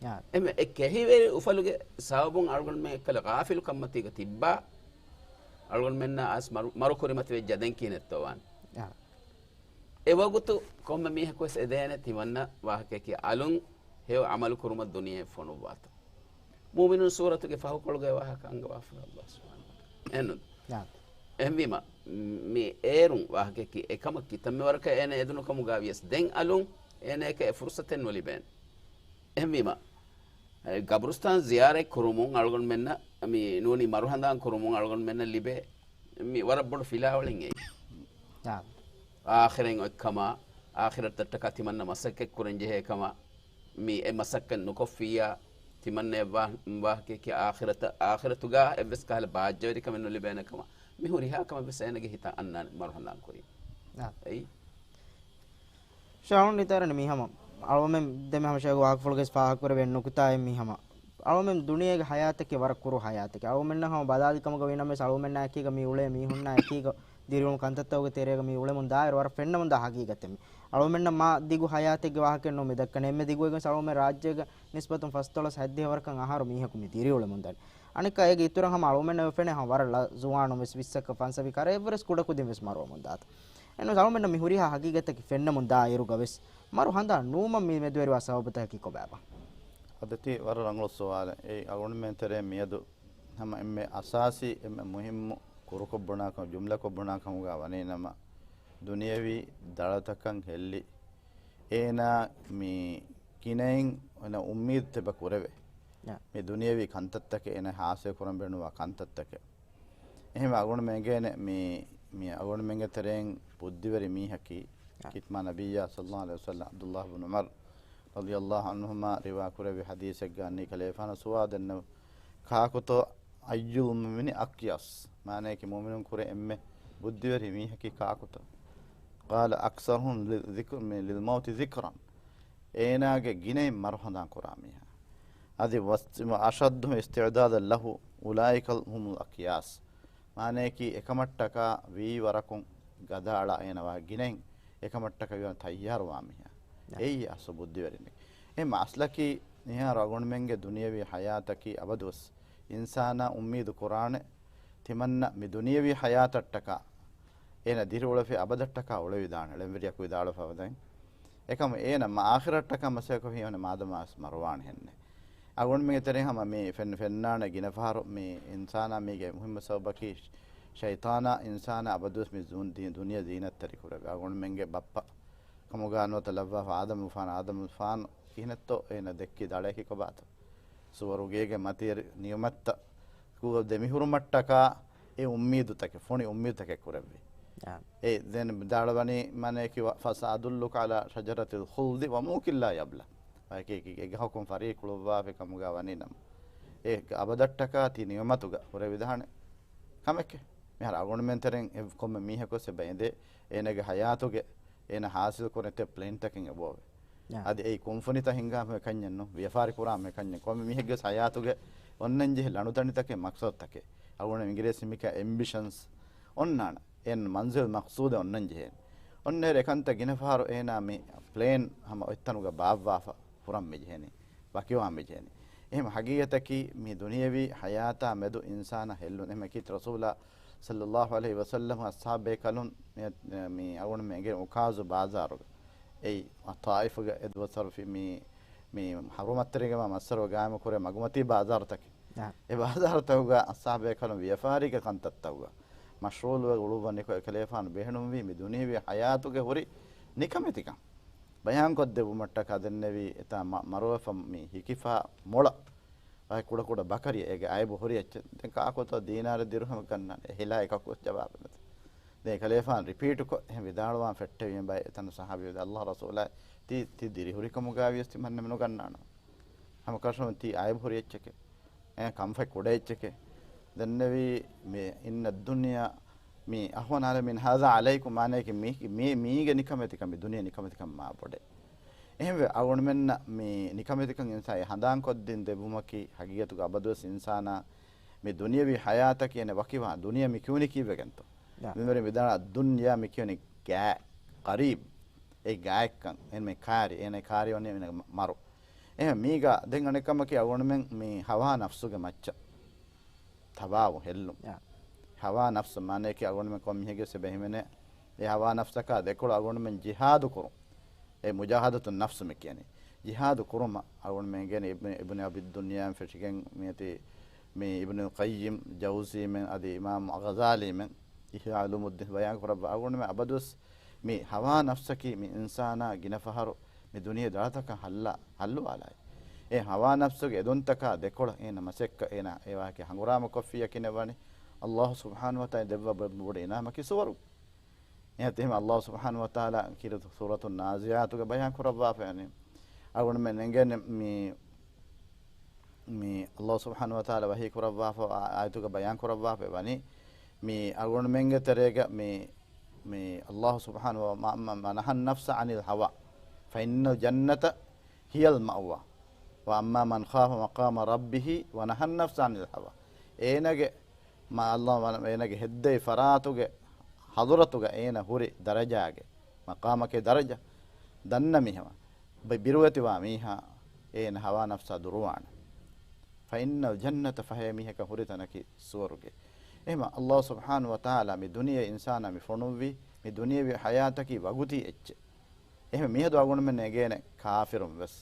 އާ. އެހެންވެ، އެ ކެހިވެރި އުފަލުގެ ސަބަބުން އަޅުގަނޑުމެން އެއްކަލަ ޣާފިލު ކަންމަތީގަ ތިއްބާ، އަޅުގަނޑުމެންނާ އައިސް މަރު-، މަރު ކުރިމަތިވެއްޖާ ދެން ކިހިނެއްތޯ ވާން. އާ. އެ ވަގުތު ކޮންމެ މީހަކުވެސް އެދޭނެ ތިމަންނަ ވާހަކައަކީ އަލުން ހެޔޮ ޢަމަލު ކުރުމަށް ދުނިޔެ ފޮނުއްވާތަ. މުއުމިނުން ސޫރަތުގެ ފަހުކޮޅުގައި ވާހަކަ އަންގަވާފަ ﷲ ސުބްޙާނަހޫ ވަތަޢާލާ. އެހެންނު. ޔާ. އެހެންވީމަ، މި އޭރުން ވާހަކައަކީ އެކަމަށް ކިތަންމެ ވަރަކަށް އޭނަ އެދުނު ކަމުގަ ވިޔަސް ދެން އަލުން އޭނަޔަކަށް އެ ފުރުޞަތެއް ނުލިބޭނެ. އެހެންވީމަ، އެ ގަބުރުސްތާން ޒިޔާރަތް ކުރުމުން އަޅުގަނޑުމެންނަށް މި ނޫނީ މަރުހަނދާން ކުރުމުން އަޅުގަނޑުމެންނަށް ލިބޭ މި ވަރަށް ބޮޑު ފިލާވަޅެއް އެއީ. އާ. އާޚިރަތް އޮތްކަމާ، އާޚިރަތަށްޓަކާ ތިމަންނަ މަސައްކަތް ކުރަން ޖެހޭ ކަމާ، މި އެ މަސައްކަތް ނުކޮށްފިއްޔާ، ތިމަންނަ އެއް ވާ-، ވާހަކައަކީ އާޚިރަތަށް، އާޚިރަތުގަ އެއްވެސް ކަހަލަ ބާއްޖަވެރިކަމެއް ނުލިބޭނެ ކަމަށް، މި ހުރިހާ ކަމެއް ވެސް އޭނަގެ ހިތަށް އަންނާނެ މަރުހަނދާން ކުރީ. އާ. އެއީ. ޝާހުން ނިތާރަނި މީ ހަމަ. އަޅުމެން ދެމެ ހަމަ ޝޭޚް ވާހަކަފުޅުގެ ފާހަގަކުރެވޭ ނުކުތާއެއް މީ ހަމަ. އަޅުމެން ދުނިޔޭގެ ހަޔާތަކީ ވަރަށް ކުރު ހަޔާތަކެއް. އަޅުމެންނަށް ހަމަ ބަލާލި ކަމުގަ ވީނަމަވެސް އަޅުމެންނާ އެކީގަ މި އުޅޭ މީހުންނާ އެކީގަ ދިރިއުޅުން ކަންތައްތަކުގެ ތެރޭގަ މި އުޅެމުން ދާއިރު ވަރަށް ފެންނަމުންދާ ހަގީގަތެއް މީ. އަޅުމެންނަށް މާ ދިގު ހަޔާތެއްގެ ވާހަކައެއް ނޫން މި ދައްކަނީ. އެންމެ ދިގުވެގެން އަޅުމެން ރާއްޖޭގަ ނިސްބަތުން ފަސްދޮޅަސް ހަތްދިހަ ވަރަކަށް އަހަރު މީހަކު މި ދިރިއުޅެމުންދާނެ. އަނެއްކާ އޭގެ އިތުރަށް ހަމަ އަޅުމެންނަށް ވެފެނޭ ހަމަ ވަރަށް ލަ-، ޒުވާނުން ވެސް ވިއްސަކަށް ފަންސަވީސް ކަށަވަރު އެއްވެސް ކުޑަކުދިން ވެސް މަރުވަމުން ދާތަ. އެންވެސް އަޅުމެންނަށް މި ހުރިހާ ހަގީގަތަކީ ފެންނަމުން ދާ އިރުގަ ވެސް މަރު ހަނދާން ނުވުމަށް މި މެދުވެރިވާ ސަބަބުތަކަކީ ކޮބާބާ؟ އަދި ތީ ވަރަށް ރަނގަޅު ސުވާލެއް. އެއީ އަޅުގަނޑުމެން ތެރޭ މިއަދު ހަމަ އެންމެ އަސާސީ، އެންމެ މުހިއްމު ކުރުކޮށް ބުނާ ކަމު-، ޖުމްލަކޮށް ބުނާ ކަމުގަ ވަނީ ނަމަ، ދުނިޔަވީ ދަޅަތަކަށް ހެއްލި، އޭނާ މި ގިނައިން އޭނަ އުއްމީދު ތިބަ ކުރެވޭ. ޔާ. މި ދުނިޔަވީ ކަންތައްތަކެއް، އޭނަ ހާސިލް ކުރަން ބޭނުންވާ ކަންތައްތަކެއް. އެހެންވެ އަޅުގަނޑުމެން އެނގޭނެ މި، މި އަޅުގަނޑުމެންގެ ތެރެއިން ބުއްދިވެރި މީހަކީ، އާ. ކިތްމާ ނަބިއްޔާ ޞައްލައްލާހު ޢަލައިހި ވަސައްލަމް، ޢަބްދުﷲ ބިން ޢުމަރު ރަޟިޔަﷲ ޢަންހުމާ ރިވާ ކުރެއްވި ޙަދީޘެއްގަ އަންނަ ކަލޭފާނަށް ސުވާލު ދެންނެވި، ކާކުތޯ އައްޔުލް މުއުމިނީން އަކްޔަސް؟ މާނަޔަކީ މުއުމިނުން ކުރެ އެންމެ ބުއްދިވެރި މީހަކީ ކާކުތޯ؟ ޤާލަ އަކްސަރުހުމް ލި-، ލިލް މައުތި ޛިކްރަން. އޭނާގެ ގިނައިން މަރު ހަނދާން ކުރާ މީހާ. އަދި ވަސް-، އަޝައްދުހުމް އިސްތިޢިދާދަން ލަހު އުލާއިކަ ހުމުލް އަކްޔާސް. މާނަޔަކީ އެކަމަށްޓަކާ ވީ ވަރަކުން ގަދައަޅާ އޭނަ ވާ ގިނައިން އެކަމަށްޓަކައި ތައްޔާރުވާ މީހާ. އެއީ އަސްލު ބުއްދިވެރިން. އެހެން އަސްލަކީ މިހާރު އަޅުގަނޑުމެންގެ ދުނިޔަވީ ޙަޔާތަކީ އަބަދުވެސް އިންސާނާ އުއްމީދު ކުރާނެ ތިމަންނަ މި ދުނިޔަވީ ޙަޔާތަށްޓަކާ އޭނަ ދިރިއުޅެފި އަބަދަށްޓަކާ އުޅެވިދާނެ. ޅެންވެރިޔަކު ވިދާޅުވެފަ އަބަދަށް. އެކަމު އޭނަ މަ-، އާޚިރަތަށްޓަކާ މަސައްކަތް ކޮށްފި ހީވަނީ މާދަމާ ވެސް މަރުވާނެ ހެންނެއް. އަޅުގަނޑުމެންގެ ތެރެއިން ހަމަ މި ފެން-، ފެންނާނެ ގިނަ ފަހަރު މި އިންސާނާ މީގެ މުހިއްމު ސަބަބަކީ ޝައިޠާނާ އިންސާނާ އަބަދުވެސް މި ދުން-، ދި-، ދުނިޔެ ޒީނަތްތެރި ކުރެވި. އަޅުގަނޑުމެންގެ ބައްޕަ ކަމުގާ ނުވަތަ ލައްވާފަ އާދަމުގެފާނު، އާދަމުގެފާނު ކިހިނެއްތޯ އޭނަ ދެއްކި ދަޅަޔަކީ ކޮބާތޯ؟ ސުވަރުގޭގެ މަތިވެރި ނިޢުމަތްތައް ދެމިހުރުމަށްޓަކާ އެ އުއްމީދުތަކެއް، ފޮނި އުއްމީދުތަކެއް ކުރެއްވި. އާ. އެ ދެން ވިދާޅުވަނީ މާނަޔަކީ ވަ-، ފަސައަދުއްލުކަ ޢަލާ ޝަޖަރަތިލް ޚުލްދި ވަމުލްކިން ލާ ޔަބްލާ. އެކި، އެކި، އެކި ގަހަކުން ފަރިއެއް ކުޅުއްވާފި ކަމުގާ ވަނީ ނަމަ، އެ އަބަދަށްޓަކާ ތި ނިޢުމަތުގަ ހުރެވިދާނެ ކަމެކޭ. މިހާރު އަޅުގަނޑުމެން ތެރެއިން އެ ކޮންމެ މީހަކުވެސް އެބަ އެނދޭ އޭނަގެ ޙަޔާތުގެ އޭނަ ޙާޞިލް ކުރަން އެތައް ޕްލޭންތަކެއް އެބައޮވޭ. އާ. އަދި އެއީ ކުންފުނިތައް ހިންގާ މި ކަންޏެއް ނޫން، ވިޔަފާރި ކުރާ މި ކަންޏެއް. ކޮންމެ މީހެއްގެ ޙަޔާތުގެ އޮންނަންޖެހޭ ލަނޑުތަނޑިތަކެއް، މަޤްޞަދުތަކެއް. އަޅުގަނޑު އިނގިރޭސިން މިކަ އެމްބިޝަންސް އޮންނާނެ. އެން މަންޒިލް މަޤްޞޫދެއް އޮންނަން ޖެހޭނެ. އޮންނައިރު އެކަންތައް ގިނަ ފަހަރު އޭނާ މި ޕްލޭން ހަމަ އޮތްތަނުގަ ބާއްވާފަ ކުރަން މި ޖެހޭނީ. ވަކިވާން މި ޖެހޭނީ. އެހެން ހަގީގަތަކީ މި ދުނިޔެވީ ޙަޔާތާ މެދު އިންސާނާ ހެއްލުން. އެހެން ކީރިތި ރަސޫލާ ޞައްލައްލާހު ޢަލައިހި ވަސައްލަމް އަޞްޙާބު ބޭކަލުން މި، މި އަޅުގަނޑުމެން އެނގޭ އުކާޒު ބާޒާރުގަ. އެއީ ޠާއިފުގެ އެދުވަސްވަރު ފި-، މި، މި ޙަރުމަތްތެރިންގެ މައްސަރު ގާއިމު ކުރޭ މަގުމަތީ ބާޒާރުތަކެއް. އާ. އެ ބާޒާރުތަކުގަ އަޞްޙާބު ބޭކަލުން ވިޔަފާރީގެ ކަންތައްތަކުގަ މަޝްޣޫލުވެ އުޅުއްވަނިކޮށް އެކަލޭފާނު ބެހެނުންވީ މި ދުނިޔެވީ ޙަޔާތުގެ ހުރި ނިކަމެތިކަން. ބަޔާންކޮށްދެއްވުމަށްޓަކާ ދެންނެވީ އެތާ މަ-، މަރުވެފަ މި ހިކިފާ މޮޅަށް ވަހެ ކުޑަކުޑަ ބަކަރި އޭގެ އައިބު ހުރި އެއްޗެއް. ދެން ކާކުތޯ ދީނާރެއް ދިރުހަމެއް ގަންނާނެ؟ އެ ހިލާ އެކަކުވެސް ޖަވާބެއް ނެތެ. ދެން ކަލޭފާން ރިޕީޓުކޮށް އެހެން ވިދާޅުވާން ފެއްޓެވި ބައެއް ތަން ސަހާބީ ވެދެ، އައްލާހު ރަސޫލާ ތީ، ތި ދިރިހުރިކަމުގައިވިޔަސް ތިމަންނަމެން ނުގަންނާނަ. ހަމަކަށަވަރުން ތީ އައިބު ހުރި އެއްޗެކޭ. އެ ކަންފަތް ކުޑަ އެއްޗެކޭ. ދެންނެވީ މި އިންނަ ދުންޔާ މި އަހްވަނަ އަލަ މިން ހާޒާ އަލައިކުމް، މާނަޔަކީ މީ، މީ، މީގެ ނިކަމެތިކަން، މި ދުނިޔެ ނިކަމެތިކަން މާ ބޮޑޭ. އެހެންވެ އަޅުގަނޑުމެންނަށް މި ނިކަމެތިކަން އިންސާނާ ހަނދާންކޮށްދިން ދެއްވުމަކީ ހަގީގަތުގަ އަބަދުވެސް އިންސާނާ މި ދުނިޔެވީ ހަޔާތަކީ އޭނަ ވަކިވާ ދުނިޔެ މި ކިޔުނީ ކީއްވެގެންތޯ؟ ޔާ. މިވެރިން ވިދާޅާ ދުންޔާ މި ކިޔުނީ ގާ، ޤަރީބް. އެ ގާއެއްކަން. އެންމެ ކާރި، އޭނަ ކާރި ވަނީ މިނަ މަރު. އެހެން މީގަ ދެން އަނެއްކަމަކީ އަޅުގަނޑުމެން މި ހަވާ ނަފްސުގެ މައްޗަށް ތަބާވު ހެއްލުން. ޔާ. ހަވާ ނަފްސު މާނަޔަކީ އަޅުގަނޑުމެން ކޮންމެހެންގެ ސެބެހިމެނެ އެ ހަވާ ނަފްސަކާ ދެކޮޅު އަޅުގަނޑުމެން ޖިހާދު ކުރުން. އެ މުޖާހަދަތު ނަފްސު މި ކިޔަނީ. ޖިހާދު ކުރުމަށް އަޅުގަނޑުމެން އިބްނު، އިބްނު އަބި ދުންޔާ ފެށިގެން މިއޮތީ މި އިބްނު ޤައްޔިމް ޖައުޒީމެން އަދި އިމާމު ޣަޒާލީމެން އިޙްޔާ ޢުލޫމުއްދީން ބަޔާން ކުރައްވާ އަޅުގަނޑުމެން އަބަދުވެސް މި ހަވާ ނަފްސަކީ މި އިންސާނާ ގިނަ ފަހަރު މި ދުނިޔެ ދަޅަތަކަށް ހައްލާ، ހައްލުވާލާއި. އެ ހަވާ ނަފްސުގެ އެދުންތަކާ ދެކޮޅަށް އޭނަ މަސައްކަތް އޭނަ އެ ވާހަކަ ހަނގުރާމަ ކޮށްފި ޔަޤީނެއް ވަނީ އައްލާހު ސުބްޙާނަހު ވަތަޢާލާ ދެއްވާ ބޮޑު އިނާމަކީ ސުވަރުގެ. އެހެން އައްލާހު ސުބްޙާނަހު ވަތަޢާލާ ކީރިތި ސޫރަތު ނާޒިޢާތުގަ ބަޔާން ކުރައްވާފައި ވަނީ. އަޅުގަނޑުމެން އެނގޭނެ މި، މި އައްލާހު ސުބްޙާނަހު ވަތަޢާލާ ވަޙީ ކުރައްވާފަ އާ-، އާޔަތުގަ ބަޔާން ކުރައްވާފައި ވަނީ. މި އަޅުގަނޑުމެންގެ ތެރޭގަ މި، މި އައްލާހު ސުބްޙާނަހު ވަ، މަ، މަ، މަ ނަހަ ނަފްސަ ޢަނިލް ހަވާ ފައިންނަލް ޖަންނަތަ ހިޔަލް މައުވާ. ވައައްމާ މަން ޚާފަ މަޤާމަ ރައްބިހި ވަނަހަ ނަފްސަ ޢަނިލް ހަވާ. އޭނަގެ މާ އައްލާހު ވަނަ-، އޭނަގެ ހެއްދެވި ފަރާތުގެ ޙަޟުރަތުގަ އޭނަ ހުރި ދަރަޖާގެ، މަޤާމަކީ ދަރަޖަ، ދަންނަ މީހަކަށް ބި-، ބިރުވެތިވާ މީހާ އޭނަ ހަވާ ނަފްސާ ދުރުވާނެ. ފައިންނަލް ޖަންނަތަ، ފަހެ މީހަކަށް ހުރި ތަނަކީ ސުވަރުގެ. އެހެމަ އައްލާހު ސުބްޙާނަހު ވަތަޢާލާ މި ދުނިޔެ އިންސާނާ މި ފޮނުއްވި، މި ދުނިޔެވީ ޙަޔާތަކީ ވަގުތީ އެއްޗެއް. އެހެން މިހެދު އަޅުގަނޑުމެން އެނގޭނެ ކާފިރުން ވެސް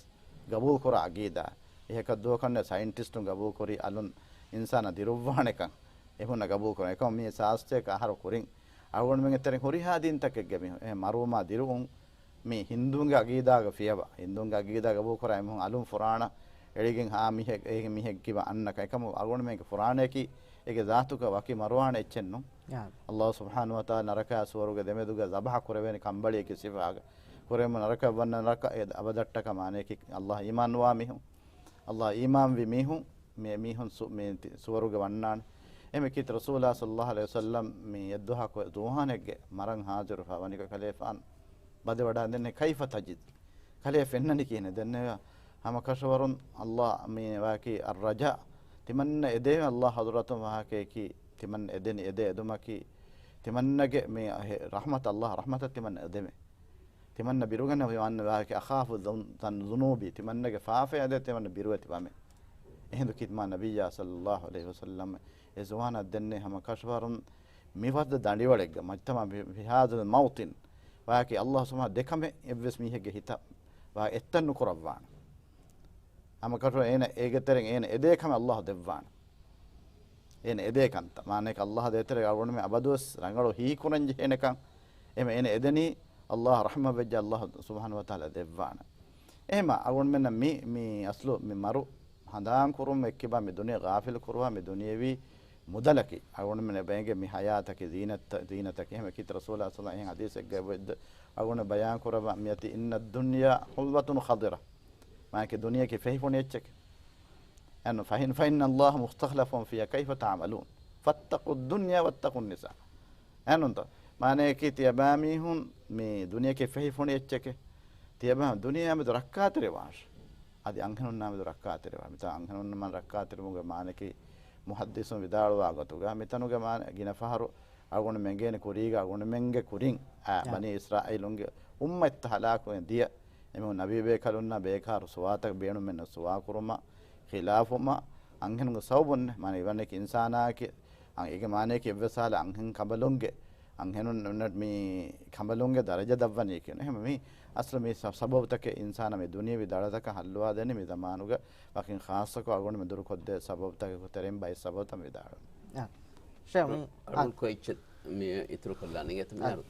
ގަބޫލު ކުރާ އަގީދާ. އެހެކަށް ދުވަކަށް ނެ ސައިންޓިސްޓުން ގަބޫލު ކުރީ އަލުން އިންސާނާ ދިރުއްވާނެކަން. އެ ހުންނަ ގަބޫލު ކުރަން. އެކަމަ މީ ސާސްތޭކަ އަހަރު ކުރިން އަޅުގަނޑުމެންގެ ތެރެއިން ހުރިހާ ދީންތަކެއްގެ މީހުން އެ މަރުވުމާ ދިރުވުން މީ ހިންދޫންގެ އަގީދާގަ ފިޔަވާ. ހިންދޫންގެ އަގީދާ ގަބޫލު ކުރާ އެމީހުން އަލުން ފުރާނަ އެޅިގެން ހާ މީހެއް، އޭގެ މީހެއް ކިބަ އަންނަކަން. އެކަމު އަޅުގަނޑުމެންގެ ފުރާނަޔަކީ އޭގެ ޒާތުގަ ވަކި މަރުވާނެ އެއްޗެއް ނޫން. ޔާ. އައްލާހު ސުބްޙާނަހު ވަތަޢާލާ ނަރަކާ ސުވަރުގެ ދެމެދުގަ ޒަބަޙަ ކުރެވޭނެ ކަނބަޅިއެއްގެ ސިފާގަ. ކުރެވުމު ނަރަކަ ވަންނަ ނަރަކަ އެ އަބަދަށްޓަކަ މާނަޔަކީ އައްލާހަށް އީމާންވާ މީހުން. އައްލާހަށް އީމާންވި މީހުން، މި މީހުން ސު-، މި ތި-، ސުވަރުގެ ވަންނާނެ. އެމެ ކީރިތި ރަސޫލާ ޞައްލައްލާހު ޢަލައިހި ވަސައްލަމް މި އެއްދުވަހަކު ދުވާނެއްގެ މަރަން ހާޒިރުފަ ވަނިކޮށް ކަލޭފާން ބަދެވަޑާ ދެންނެ ކައިފަ ތަޖިދު. ކަލޭ ފެންނަނީ ކިހިނެއް ދެންނެވި ހަމަކަށަވަރުން އައްލާ މި ވާކީ އައްރަޖާ ތިމަންނަ އެދޭ އައްލާ ޙަޟުރަތުން ވާހަކަޔަކީ ތިމަން އެދެނި އެދޭ އެދުމަކީ ތިމަންނަގެ މި ރަޙްމަތަށް އައްލާ ރަޙްމަތަށް ތިމަން އެދެމެ. ތިމަންނަ ބިރުގަނެ ވާން ވާހަކަ އަޚާފު ޒު-، ތަން ޒުނޫބީ ތިމަންނަގެ ފާފަޔާ ދޭ ތިމަންނަ ބިރުވެތި ވަމެ. އެހިނދު ކިތްމާ ނަބިއްޔާ ޞައްލައްލާހު ޢަލައިހި ވަސައްލަމް އެ ޒުވާނަށް ދެންނެ ހަމަ ކަށަވަރުން މިފަދަ ދަނޑިވަޅެއްގަ މަޖްތަމަ ބި-، ބިހާދުލް މައުތިން ވާކި އައްލާހު ސުބްޙާނަހު ދެކަމެއް އެއްވެސް މީހެއްގެ ހިތަށް ވާ އެއްތަން ނުކުރައްވާނެ. ހަމަ ކަށަވަރުން އޭނަ އޭގެ ތެރެއިން އޭނަ އެދޭ ކަމެއް އައްލާހު ދެއްވާނެ. އޭނަ އެދޭ ކަންތައް. މާނަޔަކީ އައްލާހު ދޭތެރޭގަ އަޅުގަނޑުމެން އަބަދުވެސް ރަނގަޅު ހީކުރަން ޖެހޭނެކަން. އެހެމަ އޭނަ އެދެނީ އައްލާހު ރަޙްމަތް ވެއްޖެ އައްލާހު ސުބްޙާނަހު ވަތަޢާލާ ދެއްވާނެ. އެހެމަ އަޅުގަނޑުމެންނަށް މި، މި އަސްލު މި މަރު ހަނދާން ކުރުމުން އެއްކިބާ މި ދުނިޔެ ޣާފިލު ކުރުވާ މި ދުނިޔެވީ މުދަލަކީ. އަޅުގަނޑުމެން ބޭނގެ މި ޙަޔާތަކީ ޒީނަތް، ޒީނަތަކީ. އެހެމަ ކީރިތި ރަސޫލާ ޞައްލައްލާހު ޢަލައިހި ވަސައްލަމް އެހެން ޙަދީޘެއްގައި އަޅުގަނޑު ބަޔާން ކުރައްވާ މިއޮތީ إن الدنيا حلوة خضرة. މާނަޔަކީ ދުނިޔެއަކީ ފެހިފުނި އެއްޗެކޭ. އެން ފަހިން، فإن الله مستخلفكم فيها كيف تعملون فاتقوا الدنيا واتقوا النساء. އެންނުންތޯ؟ މާނަޔަކީ ތިޔަބައިމީހުން މި ދުނިޔެއަކީ ފެހިފުނި އެއްޗެކޭ. ތިޔަބައި ދުނިޔެއާމެދު ރައްކާތެރިވާށޭ. އަދި އަންހެނުންނާމެދު ރައްކާތެރިވާ. މިތާ އަންހެނުންނަށް ރައްކާތެރިވުމުގެ މާނަޔަކީ މުޙައްދިސުން ވިދާޅުވާ ގޮތުގަ މިތަނުގެ މާނަ ގިނަ ފަހަރު އަޅުގަނޑުމެން އެނގޭނެ ކުރީގަ އަޅުގަނޑުމެންގެ ކުރިން އާ، ޔާ. ބަނީ އިސްރާއީލުންގެ އުއްމަތްތައް ހަލާކުވެ ދިޔަ. އެމީހުން ނަބީބޭކަލުންނާ ބޭކާރު ސުވާތައް ބޭނުމެއްނު ސުވާކުރުމަށް ޚިލާފުމަށް އަންހެނުންގެ ސަބަބުން މާނަ އިވަންނަކީ އިންސާނާއެކޭ، އަން އޭގެ މާނަޔަކީ އެއްވެސް ހާލަ އަންހެން ކަނބަލުންގެ، އަންހެނުން މި ކަނބަލުންގެ ދަރަޖަ ދަށްވަނީ ކިޔަން. އެހެން މި އަސްލު މި ސަ-، ސަބަބުތަކެއް އިންސާނާ މި ދުނިޔެވީ ދަޅަތަކަށް ހައްލުވާ ދެނީ މި ޒަމާނުގަ ވަކިން ޚާއްޞަކޮށް އަޅުގަނޑުމެން ދުރުކޮށްދޭ ސަބަބުތަކެއް ކު ތެރެއިން ބައެއް ސަބަބުތައް މި ދާޅުން. އާ. ޝޭ، މި، އަޅުގަނޑު އާ. ކޮއެއްޗެއް މި އިތުރުކޮށްލާނީ އެތަ އާ. މިހާރު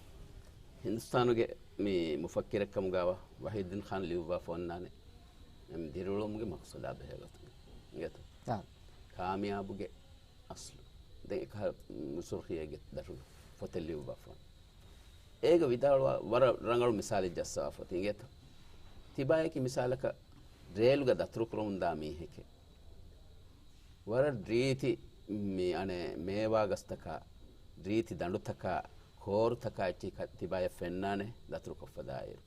ހިންދުސްތާނުގެ މި މުފައްކިރެއްކަމުގާވާ ވަހީދުއްދީން ޚާން ލިޔުއްވާފަ އޮންނާނެ. އެމް ދިރިއުޅުމުގެ މަޤްޞަދާ ބެހޭގޮތުން. އިނގޭތޯ؟ އާ. ކާމިޔާބުގެ އަސްލު. ދެން އެކަހަ ސުރުޚީއެއްގެ ދަށުގަ ފޮތެއް ލިޔުއްވާފަ. އޭގަ ވިދާޅުވާ ވަރަށް ރަނގަޅު މިސާލެއް ޖައްސަވާފަ އޮތީ އިނގޭތޯ؟ ތިބާޔަކީ މިސާލަކަށް ރޭލުގަ ދަތުރުކުރަމުންދާ މީހެކޭ. ވަރަށް ރީތި މި އަނެއް މޭވާގަސްތަކާ، ރީތި ދަނޑުތަކާ، ކޯރުތަކާ އެއްޗެހި ކަ-، ތިބާޔަށް ފެންނާނެ ދަތުރުކޮށްފަ ދާއިރު.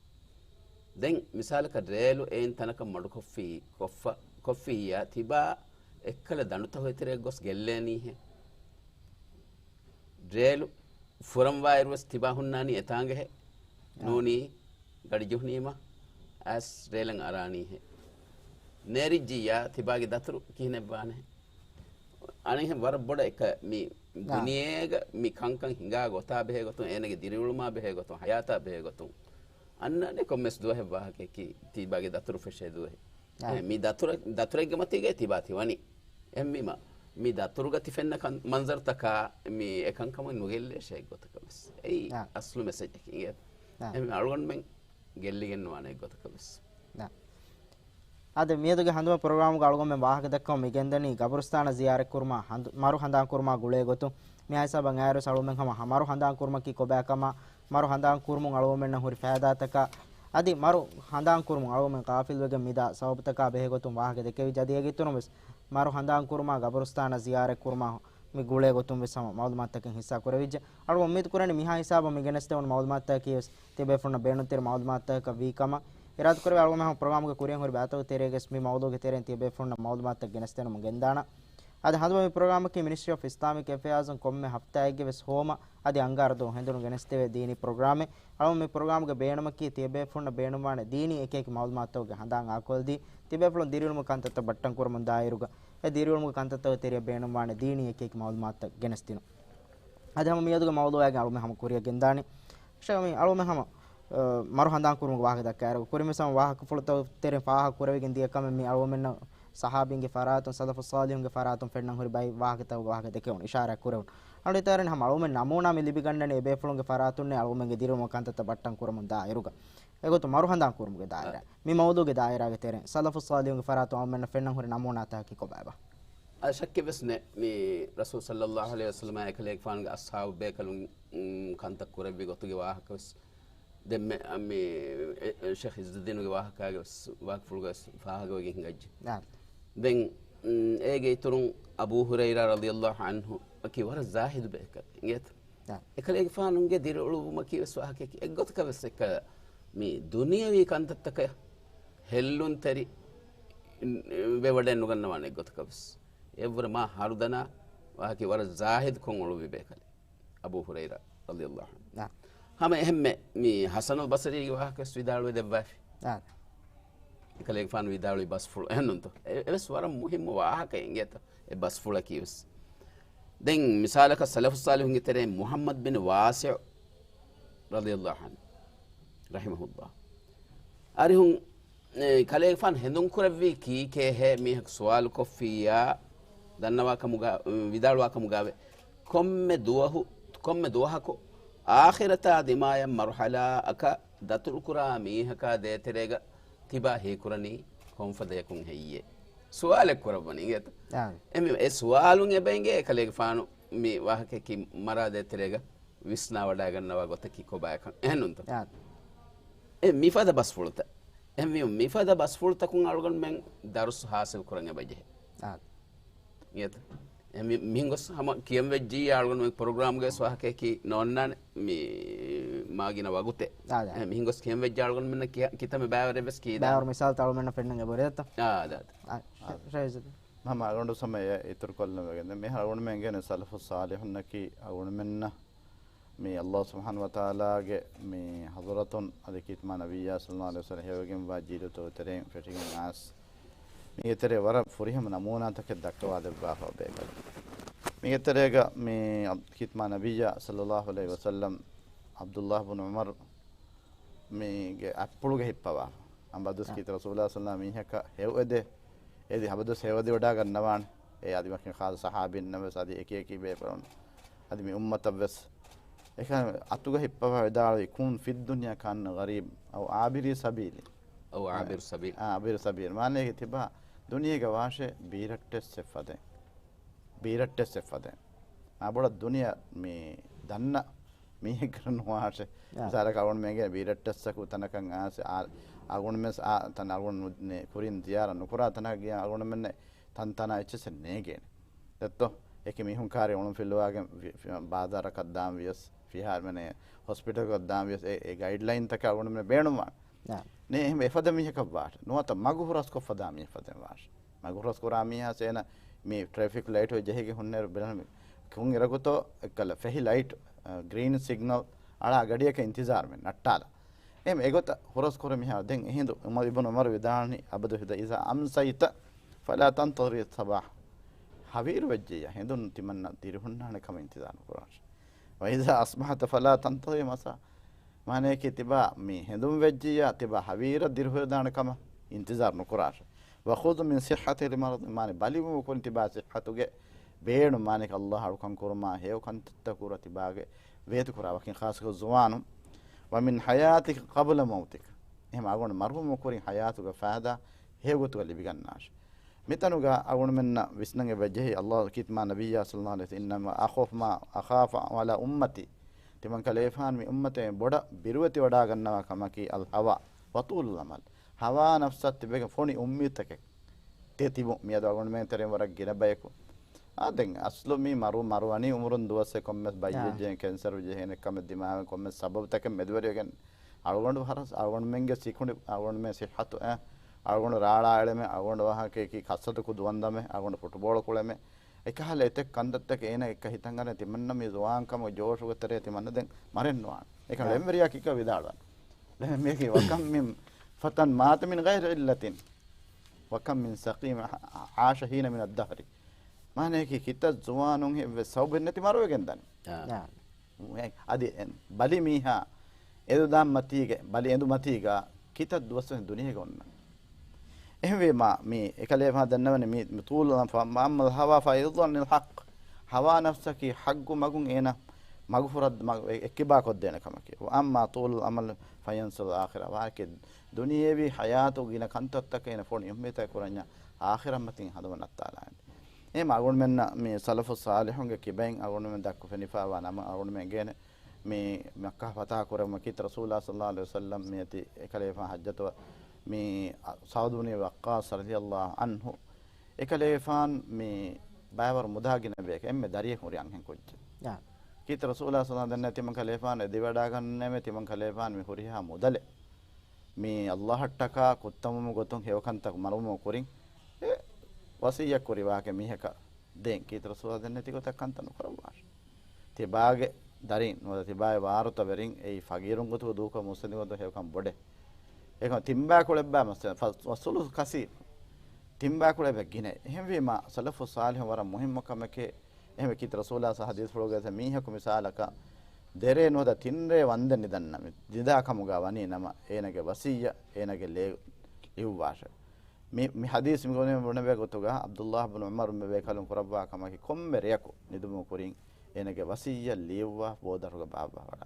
ދެން މިސާލަކަށް ރޭލު އެއިން ތަނަކަށް މަޑުކޮށްފި، ކޮށްފަ، ކޮށްފިއްޔާ ތިބާ އެއްކަލަ ދަނޑުތަކުގެ ތެރެއަށް ގޮސް ގެއްލޭނީހޭ. ރޭލު ފުރަންވާއިރުވެސް ތިބާ ހުންނާނީ އެތާނގަހޭ. އާ. ނޫނީ ގަޑި ޖެހުނީމަ އައިސް ރޭލަށް އަރާނީހޭ. ނޭރިއްޖިއްޔާ ތިބާގެ ދަތުރު ކިހިނެއްވާނެ؟ އަނެއްހެން ވަރަށް ބޮޑަށް އެކަ މި އާ. ދުނިޔޭގަ މި ކަންކަން ހިނގާ ގޮތާ ބެހޭ ގޮތުން، އޭނަގެ ދިރިއުޅުމާ ބެހޭ ގޮތުން، ހަޔާތާ ބެހޭ ގޮތުން އަންނާނެ ކޮންމެސް ދުވަހެއް ވާހަކައަކީ ތިބާގެ ދަތުރު ފެށޭ ދުވަހެއް. އާ. އެ، މި ދަތުރެ-، ދަތުރެއްގެ މަތީގައި ތިބާ ތިވަނީ. އެހެންވީމަ، މި ދަތުރުގަ ތި ފެންނަ ކަން-، މަންޒަރުތަކާ މި އެކަންކަމަށް ނުގެއްލޭށޭ އެއްގޮތަކަށް ވެސް. އެއީ އާ. އަސްލު މެސެޖަކީ އިނގޭތަ؟ އާ. އެހެންވީމަ އަޅުގަނޑުމެން ގެއްލިގެން ނުވާނެ އެއްގޮތަކަށް ވެސް. އާ. އާދެ، މިއަދުގެ ހަނދުމަ ޕްރޮގްރާމުގަ އަޅުގަނޑުމެން ވާހަކަ ދައްކަމުން މި ގެންދަނީ ގަބުރުސްތާނަށް ޒިޔާރަތް ކުރުމާ ހަނދު-، މަރު ހަނދާން ކުރުމާ ގުޅޭ ގޮތުން. މިހާ ހިސާބަށް އައިއިރުވެސް އަޅުގަނޑުމެން ހަމަ މަރު ހަނދާން ކުރުމަކީ ކޮބާކަމާ، މަރު ހަނދާން ކުރުމުން އަޅުގަނޑުމެންނަށް ހުރި ފައިދާތަކާ، އަދި މަރު ހަނދާން ކުރުމުން އަޅުގަނޑުމެން ޣާފިލްވެގެން މިދާ ސަބަބުތަކާ ބެހޭގޮތުން ވާހަކަ ދެއްކެވިއްޖެ. އަދި އޭގެ އިތުރުން ވެސް މަރު ހަނދާން ކުރުމާ ގަބުރުސްތާނަށް ޒިޔާރަތް ކުރުމާ މި ގުޅޭ ގޮތުން ވެސް ހަމަ މައުލޫމާތުތަކެއް ހިއްސާ ކުރެވިއްޖެ. އަޅުގަނޑު އުއްމީދު ކުރަނީ މިހާ ހިސާބަށް މި ގެނެސްދެވުނު މައުލޫމާތުތަކަކީ ވެސް ތިޔަބޭފުޅުންނަށް ބޭނުންތެރި މައުލޫމާތުތަކަކަށް ވީ ކަމަށް. އިރާދަކުރެވޭ އަޅުގަނޑުމެން ހަމަ ޕްރޮގްރާމުގެ ކުރިއަށް ހުރި ބައިތަކުގެ ތެރޭގަސް މި މައުޟޫގެ ތެރެއިން ތިޔަބޭފުޅުންނަށް މައުލޫމާތުތައް ގެނެސްދިނުމަށް ގެންދާނަން. އަދި ހަނދުމަ މި ޕްރޮގްރާމަކީ މިނިސްޓްރީ އޮފް އިސްލާމިކް އެފެއާޒުން ކޮންމެ ހަފްތާއެއްގެ ވެސް ހޯމަށް އަދި އަންގާރަ ދުވަހު ހެނދުނު ގެނެސްދެވޭ ދީނީ ޕްރޮގްރާމެއް. އަޅުގަނޑު މި ޕްރޮގްރާމުގެ ބޭނުމަކީ ތިޔަބޭފުޅުންނަށް ބޭނުންވާނެ ދީނީ އެކިއެކި މައުލޫމާތުތަކުގެ ހަނދާން އާކޮށްދީ، ތިޔަބޭފުޅުން ދިރިއުޅުމުގެ ކަންތައްތައް ބައްޓަން ކުރަމުން ދާއިރުގަ، އެ ދިރިއުޅުމުގެ ކަންތައްތަކުގެ ތެރެއަށް ބޭނުންވާނެ ދީނީ އެކިއެކި މައުލޫމާތުތައް ގެނެސްދިނުން. އަދި ހަމަ މިއަދުގެ މައުޟޫއާގެ އަޅުމެން ހަމަ ކުރިއަށް ގެންދާނީ. ޝައި މި އަޅުމެން ހަމަ، އަ، މަރު ހަނދާން ކުރުމުގެ ވާހަކަ ދައްކާއިރު، ކުރިން ވެސް ހަމަ ވާހަކަފުޅުތައް ތެރެއިން ފާހަގަ ކުރެވިގެން ދިޔަ ކަމެއް މި އަޅުމެންނަށް ޞަޙާބީންގެ ފަރާތުން، ސަލަފުއް ޞާލިޙުންގެ ފަރާތުން ފެންނަން ހުރި ބައި ވާހަކަތަކުގެ ވާހަކަ ދެކެވުނު އިޝާރާތް ކުރެވުނު. އަޅުގަނޑު ހިތަށް އަރަނީ ހަމަ އަޅުމެން ނަމޫނާ މި ލިބިގަންނަނީ އެބޭފުޅުންގެ ފަރާތުންނޭ އަޅުމެންގެ ދިރިއުޅުމުގެ ކަންތައްތައް ބައްޓަން ކުރަމުން ދާއިރުގަ. އެގޮތުން މަރު ހަނދާން ކުރުމުގެ ދާއިރާ. އަ. މި މައުޟޫގެ ދާއިރާގެ ތެރެއިން ސަލަފުއް ޞާލިޙުންގެ ފަރާތުން އަޅުމެންނަށް ފެންނަން ހުރި ނަމޫނާތަކަކީ ކޮބާބާ؟ އަ، ޝައްކެއް ވެސް ނެތް. މި ރަސޫލު ޞައްލައްލާހު ޢަލައިހި ވަސައްލަމަ އެކަލޭގެފާނުގެ އަޞްޙާބު ބޭކަލުން، އުން، ކަންތައް ކުރެއްވި ގޮތުގެ ވާހަކަ ވެސް ދެންމެ، އަ، މި، އެ، އެ، ޝޭޚް ޢިއްޒުއްދީނުގެ ވާހަކައިގެ ވެސް، ވާހަކަފުޅުގަ ވެސް ފާހަގަވެގެން ހިނގައްޖެ. އާ. ދެން، އުން، އޭގެ އިތުރުން އަބޫ ހުރައިރާ ރަޟިޔަﷲ ޢަންހު އަކީ ވަރަށް ޒާހިދު ބޭކަލެއް އިނގޭތަ؟ އާ. އެކަލޭގެފާނުގެ ދިރިއުޅުއްވުމަކީ ވެސް ވާހަކައަކީ އެއްގޮތަކަށް ވެސް އެކަ މި ދުނިޔަވީ ކަންތައްތަކަށް ހެއްލުންތެރި ވެވަޑައެއް ނުގަންނަވާނެ އެއްގޮތަކަށް ވެސް. އެއްވުރެ މާ ހަރުދަނާ ވާހަކަ ވަރަށް ޒާހިދުކޮށް އުޅުއްވި ބޭކަލެއް އަބޫ ހުރައިރާ ރަޟިޔަﷲ ޢަންހު. އާ. ހަމަ އެހެންމެ މި ޙަސަނުލް ބަޞްރީގެ ވާހަކަ ވެސް ވިދާޅުވެ ދެއްވާފި. އާ. އެކަލޭގެފާނު ވިދާޅުވި ބަސްފުޅު އެހެންނުންތޯ؟ އެ-، އެވެސް ވަރަށް މުހިއްމު ވާހަކައެއް އިނގޭތަ؟ އެ ބަސްފުޅަކީ ވެސް. ދެން މިސާލަކަށް ސަލަފުއް ޞާލިޙުންގެ ތެރެއިން މުޙައްމަދު ބިން ވާޞިޢު ރަޟިޔަﷲ ޢަންހު ރަޙިމަހުﷲ. އަރިހުން، އެ، ކަލޭގެފާނު ހެނދުން ކުރެއްވީ ކީކޭހޭ މީހަކު ސުވާލު ކޮށްފިއްޔާ ދަންނަވާ ކަމުގަ، ވިދާޅުވާ ކަމުގައި ކޮންމެ ދުވަހު، ކޮންމެ ދުވަހަކު އާޚިރަތާ ދިމާޔަށް މަރުޙަލާއަކަށް ދަތުރުކުރާ މީހަކާ ދޭތެރޭގަ ތިބާ ހީކުރަނީ ކޮންފަދަޔަކުން ހެއްޔޭ؟ ސުވާލެއް ކުރައްވަނީ އިނގޭތަ؟ އާ. އެ މި-، އެ ސުވާލުން އެބަ އިނގޭ އެކަލޭގެފާނު މި ވާހަކައަކީ މަރާ ދޭތެރޭގަ ވިސްނާވަޑައިގަންނަވާ ގޮތަކީ ކޮބާކަން. އެހެންނުންތަ؟ އާ. އެ މިފަދަ ބަސްފުޅުތައް. އެހެންވީމަ މިފަދަ ބަސްފުޅުތަކުން އަޅުގަނޑުމެން ދަރުސް ހާސިލް ކުރަން އެބަޖެހޭ. އާ. އިނގޭތަ؟ އެ މި-، މިހެން ގޮސް ހަމަ ކިޔަންވެއްޖިއްޔާ އަޅުގަނޑުމެން ޕްރޮގްރާމްގެ ވެސް ވާހަކައަކީ ނޯންނާނެ މި މާގިނަ ވަގުތެއް. އާ، އާ. އެ މިހެން ގޮސް ކިޔަންވެއްޖާ އަޅުގަނޑުމެންނަށް ކިޔަ-، ކިތަންމެ ބައިވަރެއް ވެސް ކީދާނެ. ބައިވަރު މިސާލުތައް އަޅުގަނޑުމެންނަށް ފެންނަން އެބަހުރޭތަ؟ އާ، އާ، އާ. އާ. ޝަ-، ޝައިޒަދީން. ހަމަ އަޅުގަނޑު ސަމަޔަށް އިތުރު ކޮށްލަން ވެގެން މި އަޅުގަނޑުމެން ގެނެ ސަލަފު ޞާލިޙުންނަކީ އަޅުގަނޑުމެންނަށް މި ﷲ ސުބްޙާނަހޫ ވަތަޢާލާގެ މި ޙަޟްރަތުން އަދި ކީރިތި މާ ނަބިއްޔާ ޞައްލަﷲު ޢަލައިހި ވަސައްލަމަ ހެޔޮވެގެންވާ ޖީލުތަކުގެ ތެރެއިން ފެށިގެން އައިސް، މީގެ ތެރޭ ވަރަށް ފުރިހަމަ ނަމޫނާތަކެއް ދައްކަވާ ދެއްވާފަ ބޭކަލެއް. މީގެ ތެރޭގަ މި ކީރިތި މާ ނަބިއްޔާ ޞައްލަﷲު ޢަލައިހި ވަސައްލަމަ ޢަބްދުﷲ ބިން ޢުމަރު މީގެ އަތްޕުޅުގަ ހިއްޕަވާފަ. އަނބަދުސް ކީރިތި ރަސޫލާ ޞައްލަﷲު ޢަލައިހި ވަސައްލަމަ މީހަކަށް ހެޔޮއެދޭ، އެދި އަބަދުސް ހެޔޮއެދިވަޑައިގަންނަވާނެ. އެ އަދި ވަކިން ޚާއްޞަ ޞަޙާބީންނަށް ވެސް އަދި އެކި އެކި ބޭފުޅުން އަދި މި އުއްމަތަށް ވެސް އެކަން އަތުގަ ހިއްޕަވާ ވިދާޅުވި، "كن في الدنيا كأنك غريب أو عابر سبيل." އަވް އާބިރު ސަބީލް. އާ، އާބިރު ސަބީލް. މާނައަކީ ތިބާ ދުނިޔޭގަ ވާށޭ ބީރައްޓެއްސެއް ފަދައިން. ބީރައްޓެއްސެއް ފަދައިން. މާ ބޮޑަށް ދުނިޔެ މި ދަންނަ މީހެއްގަ ނުވާށޭ. އާ. މިސާލަކަށް އަޅުގަނޑުމެންގެ ބީރައްޓެއްސަކު ތަނަކަށް އާސެ، އާ، އަޅުގަނޑުމެން އާ ތަން އަޅުގަނޑު ކުރިން ޒިޔާރަ ނުކުރާ ތަނަކަށް ގިޔަ އަޅުގަނޑުމެންނެއް ތަންތަނާ އެއްޗެއްސެއް ނޭގޭނެ. ދެއްތޯ؟ އެކި މީހުން ކާރި އުޅުން ފިއްލުވާގެން ވި-، ފި-، ބާޒާރަކަށް ދާން ވިޔަސް، ފިހާރަ މަނެ ހޮސްޕިޓަލްގަ ދާން ވިޔަސް، އެ، އެ ގައިޑްލައިންތަކެއް އަޅުގަނޑުމެން ބޭނުންވާނެ. ނާ. ނޭ، އެހެން އެފަދަ މީހަކަށް ވާށޭ. ނުވަތަ މަގު ހުރަސްކޮށް ފަދާ މީހެއް ފަދައިން ވާށޭ. މަގު ހުރަސް ކުރާ މީހާ ސޭނަ މި ޓްރެފިކް ލައިޓު ޖެހިގެ ހުންނޭރު ބިނަމި ކުން އިރަކުތޯ އެއްކަލަ ފެހި ލައިޓް، އަ، ގްރީން ސިގްނަލް އަޅާ ގަޑިއަކަށް އިންތިޒާރު މެ ނައްޓާލަ. އެހެން އެގޮތަށް ހުރަސް ކުރެ މިހާ ދެން އެހިނދު އުމަރު އިބްނު އުމަރު ވިދާޅުނީ އަބަދު ހިދަ، "إذا أمسيت فلا تنتظر الصباح." ހަވީރު ވެއްޖިއްޔާ ހެނދުން ތިމަންނަ ދިރިހުންނާނެ ކަމަށް އިންތިޒާރު ނުކުރާށޭ. "وإذا أصبحت فلا تنتظر المساء." މާނައަކީ ތިބާ މި ހެނދުން ވެއްޖިއްޔާ ތިބާ ހަވީރަށް ދިރިހުރެދާނެ ކަމަށް އިންތިޒާރު ނުކުރާށޭ. "وخذ من صحة لمرض." މާނަ ބަލިވުމު ކުރިން ތިބާ ސިއްހަތުގެ ބޭނުން މާނައަކީ އައްލާހް އަޅުކަން ކުރުމާ ހެޔޮ ކަންތައްތައް ކުރަ ތިބާގެ ވޭތު ކުރާ ވަކިން ޚާއްޞަކޮށް ޒުވާނުން. "ومن حياتك قبل موتك." އެހެން އަޅުގަނޑު މަރުވުމު ކުރިން ޙަޔާތުގެ ފައިދާ ހެޔޮގޮތުގަ ލިބިގަންނާށޭ. މިތަނުގަ އަޅުގަނޑުމެންނަށް ވިސްނަން އެބަޖެހޭ، އައްލާހު ކީރިތި މާ ނަބިއްޔާ ޞައްލައްލާހު ޢަލައިހި ވަސައްލަމް، "إنما أخاف ما أخاف على أمتي." ތިމަން ކަލޭފާން މި އުއްމަތެއް ބޮޑަށް ބިރުވެތިވަޑާގަންނަވާ ކަމަކީ އަލް ހަވާ ވަޠޫލުލް އަމަލް. ހަވާ ނަފްސަށް ތިބެގެން ފޮނި އުއްމީދުތަކެއް ތި ތިބު. މިއަދު އަޅުގަނޑުމެން ތެރެއިން ވަރަށް ގިނަ ބަޔަކު. އާ، ދެން އަސްލު މި މަރު، މަރުވަނީ އުމުރުން ދުވަސް ކޮންމެސް ބައްޔެއް ޖެހެން، ކެންސަރު ޖެހޭނެ ކަމެއް ދިމާވެ ކޮންމެސް ސަބަބުތަކެއް މެދުވެރިވެގެން އަޅުގަނޑު ހަރަސް އަޅުގަނޑުމެންގެ ސިކުނޑި އަޅުގަނޑުމެން ސިއްހަތު އެ އަޅުގަނޑު ރާޅާ އެޅެމެ، އަޅުގަނޑު ވާހަކައަކީ ކައްސަތަކު ދުވަންދަމެ، އަޅުގަނޑު ފުޓުބޯޅަ ކުޅެމެ، އެކަހަލަ އެތެއް ކަންތައްތަކެއް އޭނަ އެއްކަ ހިތަންގަނެ ތިމަންނަ މި ޒުވާންކަމުގެ ޖޯޝުގެ ތެރޭ ތިމަންނަ ދެން މަރެއްނުވާނެ. އެކަން އެންވެރިޔާ ކިކަ ވިދާޅުވާނެ. މިއަކީ، "وكم من فتى مات من غير علة، وكم من سقيم عاش حينا من الدهر." މާނައަކީ ކިތައް ޒުވާނުން އެއްވެސް ސަބަބެއް ނެތި މަރުވެގެން ދާނެ. އާ. އާ. އެ، އަދި އެ، ބަލި މީހާ އެދު ދާން މަތީގެ، ބަލި އެދު މަތީގަ ކިތައް ދުވަސް ދުނިޔޭގަ އޮންނަ. އެހެންވީމާ، މި އެކަލޭފާ ދަންނަވަނީ މި، މި ތޫލު، فأما الهوى فيضل عن الحق. ހަވާ ނަފްސަކީ ޙައްގު މަގުން އޭނަ މަގު ފުރައް، މަގު އެ، އެއްކިބާ ކޮށްދޭނެ ކަމަކީ. وأما طول الأمل فينسى الآخرة. ވާހަކަ ދުނިޔެވީ ޙަޔާތު ގިނަ ކަންތައްތަކަށް އޭނަ ފޮނި އުއްމީދުތައް ކުރަންޏާ އާޚިރަތް މަތިން ހަނދުމަ ނައްތާލާނެ. އެހެން އަޅުގަނޑުމެންނަށް މި ސަލަފު ޞާލިޙުންގެ ކިބައިން އަޅުގަނޑުމެން ދައްކަ ފެނިފައިވާ ނަމަ އަޅުގަނޑުމެން އެނގޭނެ މި މައްކާ ފަތާ ކުރެވުމަކީ ރަސޫލާ ޞައްލައްލާހު ޢަލައިހި ވަސައްލަމް މިއޮތީ އެކަލޭފާން ޙައްޖަތު މި ސަޢުދު ބިން ވައްޤާޞް ރަޟިޔައްލާހު ޢަންހު އެކަލޭފާން މި ބައިވަރު މުދާ ގިނަ ބަޔަކަށް އެންމެ ދަރިއެއް ހުރި އަންހެން ކުއްޖެއް. ކީރިތި ރަސޫލާ ޞައްލައްލާހު ޢަލައިހި ވަސައްލަމް ދެންނެވި ތިމަން ކަލޭފާން އެދިވަޑާގަންނަމޭ ތިމަން ކަލޭފާން މި ހުރިހާ މުދަލެއް މި އައްލާހަށްޓަކާ ކުއްތަމުމުގެ ގޮތުން ހެޔޮކަންތައް މަރުވުމުގެ ކުރިން އެ ވަޞިއްޔަތް ކުރި ވާހަކަ މީހަކަށް ދޭން. ކީރިތި ރަސޫލާ ދެންނެވި ތިގޮތަށް ކަންތައް ނުކުރައްވާށޭ. ތިބާގެ ދަރިން ނުވަތަ ތިބާގެ ވާރުތަވެރިން އެއީ ފަގީރުން ގޮތުގަ ދޫކޮށް މުއްސަނދި ގޮތުން ހެޔޮކަން ބޮޑޭ. އެކަމަ ތިންބާކުޅެއްބާ މައްސަލަ، ފަ-، ވައްސުލުސް ކަސީރު. ތިންބާކުޅެއްބާ ގިނަ. އެހެންވީމާ، ސަލަފު ޞާލިޙުން ވަރަށް މުހިއްމު ކަމެކޭ. އެހެންވެ ކީރިތި ރަސޫލާ ޙަދީޘްފުޅުގައި މީހަކު މިސާލަކަށް ދެރޭ ނުވަތަ ތިންރޭ ވަންދެން ނިދަންނަމެ، ނިދާ ކަމުގަ ވަނީ ނަމަ، އޭނަގެ ވަޞިއްޔަތް އޭނަގެ ލޭ ލިޔުއްވާށޭ. މި، މި ޙަދީޘް މި ގުނަވެ ބުނެވޭ ގޮތުގަ ޢަބްދުﷲ ބިން ޢުމަރު މި ބޭކަލުން ކުރައްވާ ކަމަކީ، ކޮންމެ ރެޔަކު ނިދުމުގެ ކުރިން އޭނަގެ ވަޞިއްޔަތް ލިޔުއްވާ ބޯދަރުގަ ބާއްވާ ވަޑާ.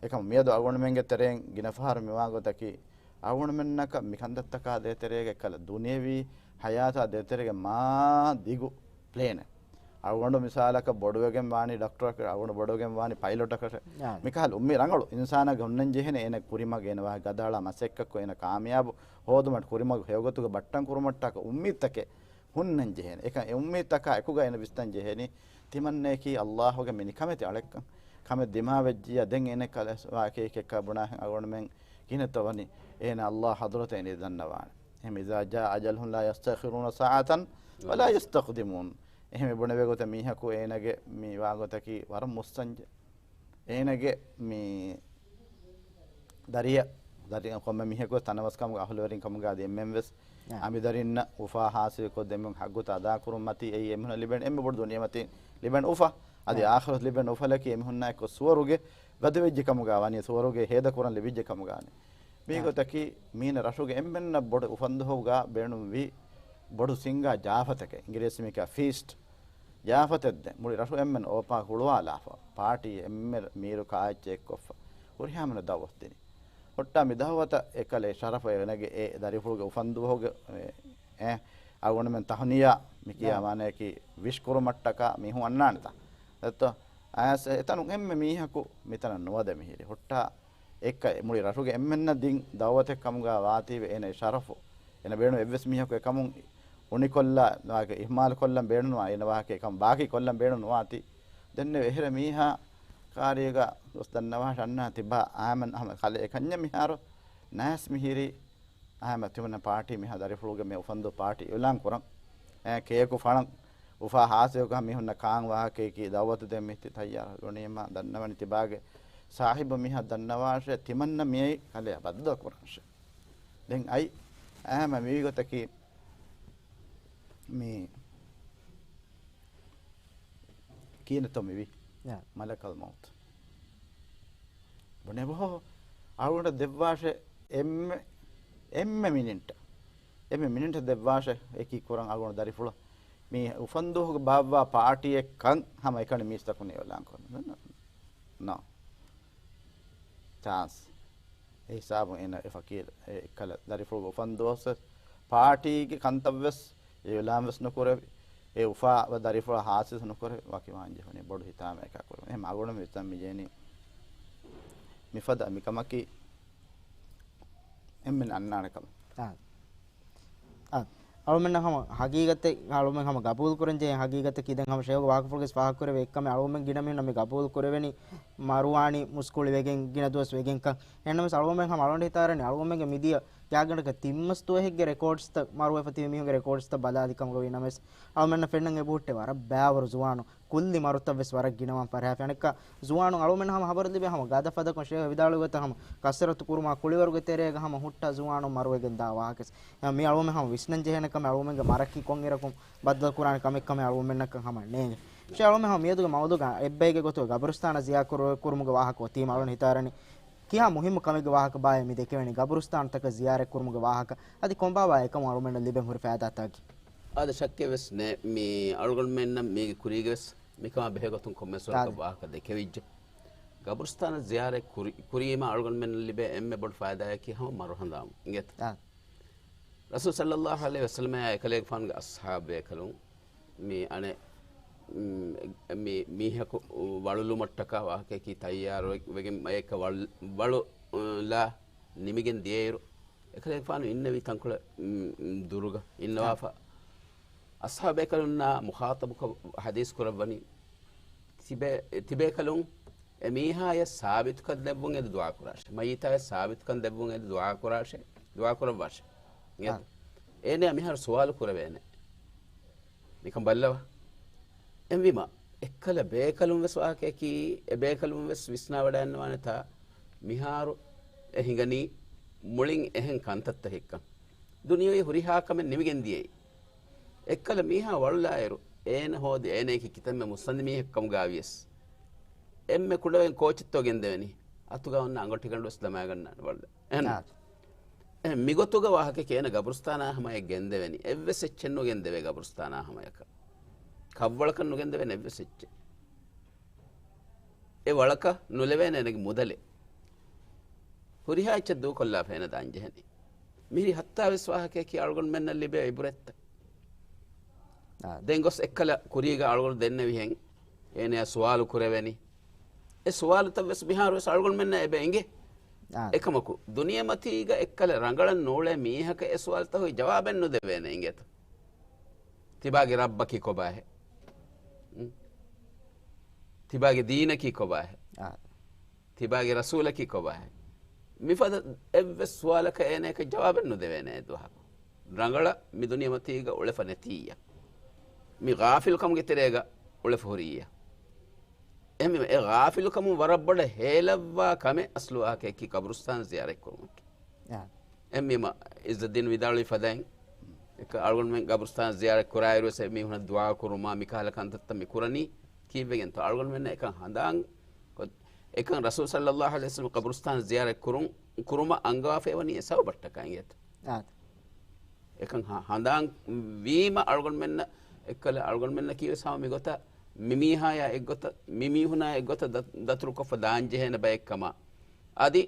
އެކަމު މިއަދު އަޅުގަނޑުމެންގެ ތެރެއިން ގިނަ ފަހަރު މިވާ ގޮތަކީ، އަޅުގަނޑުމެންނަކަށް މި ކަންތައްތަކާ ދޭތެރޭގަ އެއްކަލަ ދުނިޔެވީ ޙަޔާތާ ދޭތެރޭގެ މާ ދިގު ޕްލޭނެއް. އަޅުގަނޑު މިސާލަކަށް ބޮޑުވެގެން ވާނީ ޑޮކްޓަރަކަށް، އަޅުގަނޑު ބޮޑުވެގެން ވާނީ ޕައިލޮޓަކަށެއް. މިކަހަލަ އުއްމީ ރަނގަޅު އިންސާނާގެ ހުންނަން ޖެހޭނެ އޭނަ ކުރިމަގު އޭނަ ވާހަކަ ގަދައަޅާ މަސައްކަތްކޮށް އޭނަ ކާމިޔާބު ހޯދުމަށް ކުރިމަގު ހެޔޮގޮތުގަ ބައްޓަން ކުރުމަށްޓަކަ އުއްމީދުތަކެއް ހުންނަން ޖެހޭނެ. އެކަން އެ އުއްމީދުތަކާ އެކުގަ އޭނަ ވިސްނަން ޖެހޭނީ ތިމަންނައަކީ އައްލާހުގެ މި ނިކަމެތި އަޅެއްކަން. ކަމެއް ދިމާވެއްޖިއްޔާ ދެން އޭނަ ކަލޭފާ ކޭކެއްކާ ބުނާހެން އަޅުގަނޑުމެން ކިހިނެއްތޯ ވަނީ އޭނަ އައްލާހު ޙަޟްރަތަށް އޭނަ ދަންނަވާނެ. އެހެން، إذا جاء أجلهم لا يستأخرون ساعة ولا يستقدمون. އެހެން ބުނެވޭ ގޮތަށް މީހަކު އޭނަގެ މި ވާ ގޮތަކީ ވަރަށް މުއްސަންޖެ. އޭނަގެ މި ދަރިއަށް، ދަރިއަށް ކޮންމެ މީހަކު ތަނަވަސްކަމުގެ އަހުލުވެރިން ކަމުގަ އަދި އެންމެންވެސް އަ، އަމިދަރިންނަށް އުފާ ހާސިލްކޮށް ދެމުން ޙައްގުތައް އަދާކުރުން މަތީ އެއީ އެމީހުންނަށް ލިބެން އެންމެ ބޮޑު ދުނިޔެމަތިން ލިބެން އުފާ. އަދި އަ، އާޚިރަތު ލިބެން އުފަލަކީ އެމީހުންނާއެކު ސުވަރުގެ ވަދެވެއްޖެ ކަމުގަ ވަނީ ސުވަރުގެ ހޭދަކުރަން ލިބިއްޖެ ކަމުގަ ވަނީ. މީ އަ، ގޮތަކީ މީނަ ރަށުގެ އެންމެންނަށް ބޮޑު އުފަންދުހައުގަ ބޭނުންވީ ބޮޑު ސިންގާ ޖާފަތަކެއް. އިނގިރޭސިމީކާ ފީސްޓް. ޒިޔާފަތެއް ދޭން. މުޅި ރަށު އެންމެން އޯޕާ ހުޅުވާލާފަ، ޕާޓީ އެންމެ މީރު ކާއެއްޗެއް އެއްކޮށްފަ، ހުރިހާމެންނަށް ދައުވަތު ދިނީ. ހުއްޓާ މި ދައުވަތަށް އެކަލޭ ޝަރަފު އެނގޭ އެ ދަރިފުޅުގެ އުފަންދުވަހުގެ، އެ، އެ، އަޅުގަނޑުމެން ތަހުނިޔާ މި ކިޔާ ނާ. މާނަޔަކީ ވިޝް ކުރުމަށްޓަކާ މީހުން އަންނާނެތާ. ދެއްތޯ؟ އައިސް އެތަނުން އެންމެ މީހަކު މިތަނަށް ނުވަދެ މިހިރީ. ހުއްޓާ އެއްކަ މުޅި ރަށުގެ އެންމެންނަށް ދިން ދައުވަތެއް ކަމުގަ ވާތީވެ އޭނަ ޝަރަފު. އޭނަ ބޭނުން އެއްވެސް މީހަކު އެކަމުން އުނިކޮށްލާ، ވާގެ އިހްމާލު ކޮށްލަން ބޭނުންވާ، އޭނަ ވާހަކަ އެކަމް ބާކީ ކޮށްލަން ބޭނުންވާތީ. ދެންނެވި އެހެރެ މީހާ ކާރީގަ ގޮސް ދަންނަވާށި އަންނާ ތިބާ އާމަން އަހަމަ ކަލެ އެކަންޏެއް މިހާރު ނަޔަސް މިހިރީ އާމަ ތިމަންނަ ޕާޓީ މިހާ ދަރިފުޅުގެ މި އުފަންދޫ ޕާޓީ އިއުލާން ކުރަން. އެ ކޭކު ފަޅަން އުފާ ހާސިލްކޮށް މީހުންނަށް ކާން ވާހަކައަކީ ދައުވަތު ދޭން މި ތި ތައްޔާރު ގޮނީމާ ދަންނަވަނީ ތިބާގެ ސާހިބު މިހާ ދަންނަވާށޭ ތިމަންނަ މިއައީ ކަލެއަށް ބައްދަލު ކުރަންށޭ. ދެން އައި އާމަ މިވީ ގޮތަކީ މި ކިހިނެއްތޯ މިވީ؟ ޔާ. މަލަކަލް މައުތު. ބުނެބޯ، އަޅުގަނޑަށް ދެއްވާށޭ އެންމެ، އެންމެ މިނިޓް. އެންމެ މިނިޓް ދެއްވާށޭ އެކީ ކުރަން އަޅުގަނޑު ދަރިފުޅަށް. މި އުފަންދުވަހުގެ ބާއްވާ ޕާޓީއެއްކަން ހަމަ އެކަނި މީސްތަކުން އިއުލާން ކުރަން. ނޯ. ޗާންސް. އެ ހިސާބުން އޭނަ އެ ފަޤީރު އެ އެއްކަލަ ދަރިފުޅުގެ އުފަންދުވަސް ޕާޓީގެ ކަންތައްވެސް އިއުލާންވެސް ނުކުރެވި، އެ އުފާ ދަރިފުޅަށް ހާސިލް ނުކުރެވި ވަކިވާން ޖެހުނީ ބޮޑު ހިތާމައަކާ ކުރުން. އެހެން އަޅުގަނޑު މިތަން މި ޖެހެނީ މިފަދަ މިކަމަކީ އެންމެން އަންނާނެ ކަމެއް. އާ. އާ. އަޅުމެންނަށް ހަމަ ހަގީގަތެއް، އަޅުމެން ހަމަ ގަބޫލު ކުރަން ޖެހޭ ހަގީގަތަކީ ދެން ހަމަ ޝޭހުގެ ވާހަކަފުޅުގައި ފާހަގަކުރެވޭ އެއްކަމެއް އަޅުމެން ގިނަ މީހުންނަށް މި ގަބޫލު ކުރެވެނީ މަރުވާނީ މުސްކުޅި ވެގެން ގިނަ ދުވަސް ވެގެންކަން. އެހެންނަމަވެސް އަޅުގަނޑުމެން ހަމަ އަޅުގަނޑު ހިތާރަނީ އަޅުގަނޑުމެންގެ މިދިޔަ ގާތްގަނޑަކަށް ތިން މަސް ދުވަހެއްގެ ރެކޯޑްސްތައް މަރުވެފަ ތިބި މީހުންގެ ރެކޯޑްސްތައް ބަލާލި ކަމުގަ ވީނަމަވެސް، އަޅުމެންނަށް ފެންނަން އެބަހުއްޓޭ ވަރަށް ބައިވަރު ޒުވާނުން ކުއްލި މަރުތައް ވެސް ވަރަށް ގިނަވާން ފަރިހާ ފެނެއްކަ ޒުވާނުން އަޅުމެން ހަމަ ހަބަރު ލިބޭ ހަމަ ގަދަ ފަދަކޮށް ޝޭހު ވިދާޅުވި ގޮތަށް ހަމަ ކަސްރަތު ކުރުމާ ކުޅިވަރުގެ ތެރޭގަ ހަމަ ހުއްޓާ ޒުވާނުން މަރުވެގެން ދާ ވާހަކަ. މި އަޅުމެން ހަމަ ވިސްނަން ޖެހޭނެ ކަމެއް އަޅުމެންގެ މަރަކީ ކޮން އިރަކުން ބައްދަލު ކުރާނެ ކަމެއް ކަމެއް އަޅުމެންނަކަށް ހަމަ ނޭނގެ. ޝޭހު އަޅުމެން ހަމަ މިއަދުގެ މައުޟޫގަ އެއްބައިގެ ގޮތުގަ ގަބުރުސްތާނަށް ޒިޔާރަތް ކުރު-، ކުރުމުގެ ވާހަކަ އޮތީމަ އަޅުން ހިތާރަނީ. ކިހާ މުހިއްމު ކަމެއްގެ ވާހަކަ ބާއޭ މި ދެކެވެނީ؟ ގަބުރުސްތާނުތަކަށް ޒިޔާރަތް ކުރުމުގެ ވާހަކަ އަދި ކޮންބާވާ އެކަމުން އަޅުމެންނަށް ލިބެން ހުރި ފައިދާތަކަކީ؟ އާދެ، ޝައްކެއް ވެސް ނެ، މި އަޅުގަނޑުމެންނަށް މީގެ ކުރީގެ ވެސް މިކަމާ ބެހޭ ގޮތުން ކޮންމެސް ވަރަކަށް އާދެ. ވާހަކަ ދެކެވިއްޖެ. ގަބުރުސްތާނަށް ޒިޔާރަތް ކުރި-، ކުރީމަ އަޅުގަނޑުމެންނަށް ލިބޭ އެންމެ ބޮޑު ފައިދާއަކީ ހަމަ މަރު ހަނދާން އިނގޭތަ؟ އާ. ރަސޫލު ޞައްލައްލާހު ޢަލައިހި ވަސައްލަމާ އެކަލޭގެފާނުގެ އަޞްޙާބު ބޭކަލުން މި އަނެއް، މް، މި މީހަކު ވަޅުލުމަށްޓަކާ ވާހަކައަކީ ތައްޔާރު ވެގެން މައެއްކަ ވަޅު-، ވަޅުލާ ނިމިގެން ދިޔައިރު، އެކަލޭގެފާނު އިންނެވި ތަންކޮޅެއް، މް، މް، ދުރުގަ އިންނަވާފަ. އަޞްޙާބު ބޭކަލުންނާ މުޚާޠަބުކޮށް ޙަދީޘް ކުރައްވަނީ. ތިބޭ-، ތިބޭކަލުން އެ މީހާޔަށް ސާބިތުކަން ދެއްވުން އެދި ދުޢާ ކުރާށޭ. މައްޔިތާޔަށް ސާބިތުކަން ދެއްވުން އެދި ދުޢާ ކުރާށޭ. ދުޢާ ކުރައްވާށޭ. އާ. އޭނަޔާ މިހާރު ސުވާލު ކުރެވޭނެ. ނިކަން ބައްލަވާ. އެހެންވީމަ، އެއްކަލަ ބޭކަލުން ވެސް ވާހަކައަކީ، އެ ބޭކަލުން ވެސް ވިސްނާވަޑައިންނަވާނެތާ، މިހާރު އެ ހިނގަނީ މުޅިން އެހެން ކަންތައްތަކެއްކަން. ދުނިޔެއީ ހުރިހާ ކަމެއް ނިމިގެން ދިޔައީ. އެއްކަލަ މީހާ ވަޅުލާއިރު، އޭނަ ހޯދި އޭނަޔަކީ ކިތަންމެ މުއްސަނދި މީހެއް ކަމުގައިވިޔަސް، އެންމެ ކުޑަވެގެން ކޯޗެއްތޯ ގެންދެވެނީ؟ އަތުގަ އޮންނަ އަނގޮޓިގަނޑު ވެސް ދަމާގަންނާނެ ވަޅުލާ. އެހެން. އާ. އެހެން މިގޮތުގަ ވާހަކައަކީ އޭނަ ގަބުރުސްތާނާ ހަމަޔަށް ގެންދެވެނީ. އެއްވެސް އެއްޗެއް ނުގެންދެވޭ ގަބުރުސްތާނާ ހަމަޔަކަށް. ކަށްވަޅަކަށް ނުގެންދެވޭނެ އެއްވެސް އެއްޗެއް. އެ ވަޅަކަށް ނުލެވޭނެ އޭނަގެ މުދަލެއް. ހުރިހާ އެއްޗެއް ދޫކޮށްލާފަ އޭނަ ދާން ޖެހެނީ. މިހިރީ ހައްތާވީސް ވާހަކައަކީ އަޅުގަނޑުމެންނަށް ލިބޭ އިބުރަތްތައް. އާ. ދެން ގޮސް އެއްކަލަ ކުރީގަ އަޅުގަނޑު ދެންނެވިހެން އޭނަޔާ ސުވާލު ކުރެވެނީ. އެ ސުވާލުތައް ވެސް މިހާރު ވެސް އަޅުގަނޑުމެންނަށް އެބަ އެނގޭ. އާ. އެކަމަކު، ދުނިޔެމަތީގަ އެއްކަލަ ރަނގަޅަށް ނޫޅޭ މީހަކަށް އެ ސުވާލުތައް ހުއި ޖަވާބެއް ނުދެވޭނެ އިނގޭތަ؟ ތިބާގެ ރައްބަކީ ކޮބާހޭ؟ ތިބާގެ ދީނަކީ ކޮބާހޭ؟ އާ. ތިބާގެ ރަސޫލަކީ ކޮބާހޭ؟ މިފަދަ އެއްވެސް ސުވާލަކަށް އޭނަޔަކަށް ޖަވާބެއް ނުދެވޭނެ އެދުވަހަކު. ރަނގަޅަށް މި ދުނިޔެމަތީގަ އުޅެފަ ނެތިއްޔާ. މި ޣާފިލުކަމުގެ ތެރޭގަ އުޅެފަ ހުރިއްޔާ. އެހެންވީމަ، އެ ޣާފިލުކަމުން ވަރަށް ބޮޑަށް ހޭލައްވާ ކަމެއް އަސްލު ވާހަކައަކީ ޤަބުރުސްތާން ޒިޔާރަތް ކުރުމަކީ. އާ. އެހެންވީމަ، އިއްޒައްދީން ވިދާޅުވި ފަދައިން، އެކަ އަޅުގަނޑުމެން ޤަބުރުސްތާން ޒިޔާރަތް ކުރާއިރުވެސް އެ މީހުނަށް ދުޢާ ކުރުމާ މިކަހަލަ ކަންތައްތައް މި ކުރަނީ ކީއްވެގެންތޯ؟ އަޅުގަނޑުމެންނަށް އެކަން ހަނދާން ކޮށް، އެކަން ރަސޫލު ޞައްލައްލާހު ޢަލައިހި ވަސައްލަމަ ޤަބުރުސްތާން ޒިޔާރަތް ކުރުން، ކުރުމަށް އަންގަވާފައިވަނީ އެ ސަބަބަށްޓަކާ އިނގޭތަ؟ އާ. އެކަން ހަ-، ހަނދާން ވީމަ އަޅުގަނޑުމެންނަށް އެއްކަލަ އަޅުގަނޑުމެންނަކީވެސް ހަމަ މިގޮތަށް މިމީހާޔާ އެއްގޮތަށް، މިމީހުނާ އެއްގޮތަށް ދަ-، ދަތުރުކޮށްފަ ދާންޖެހޭނެ ބައެއްކަމަށް. އަދި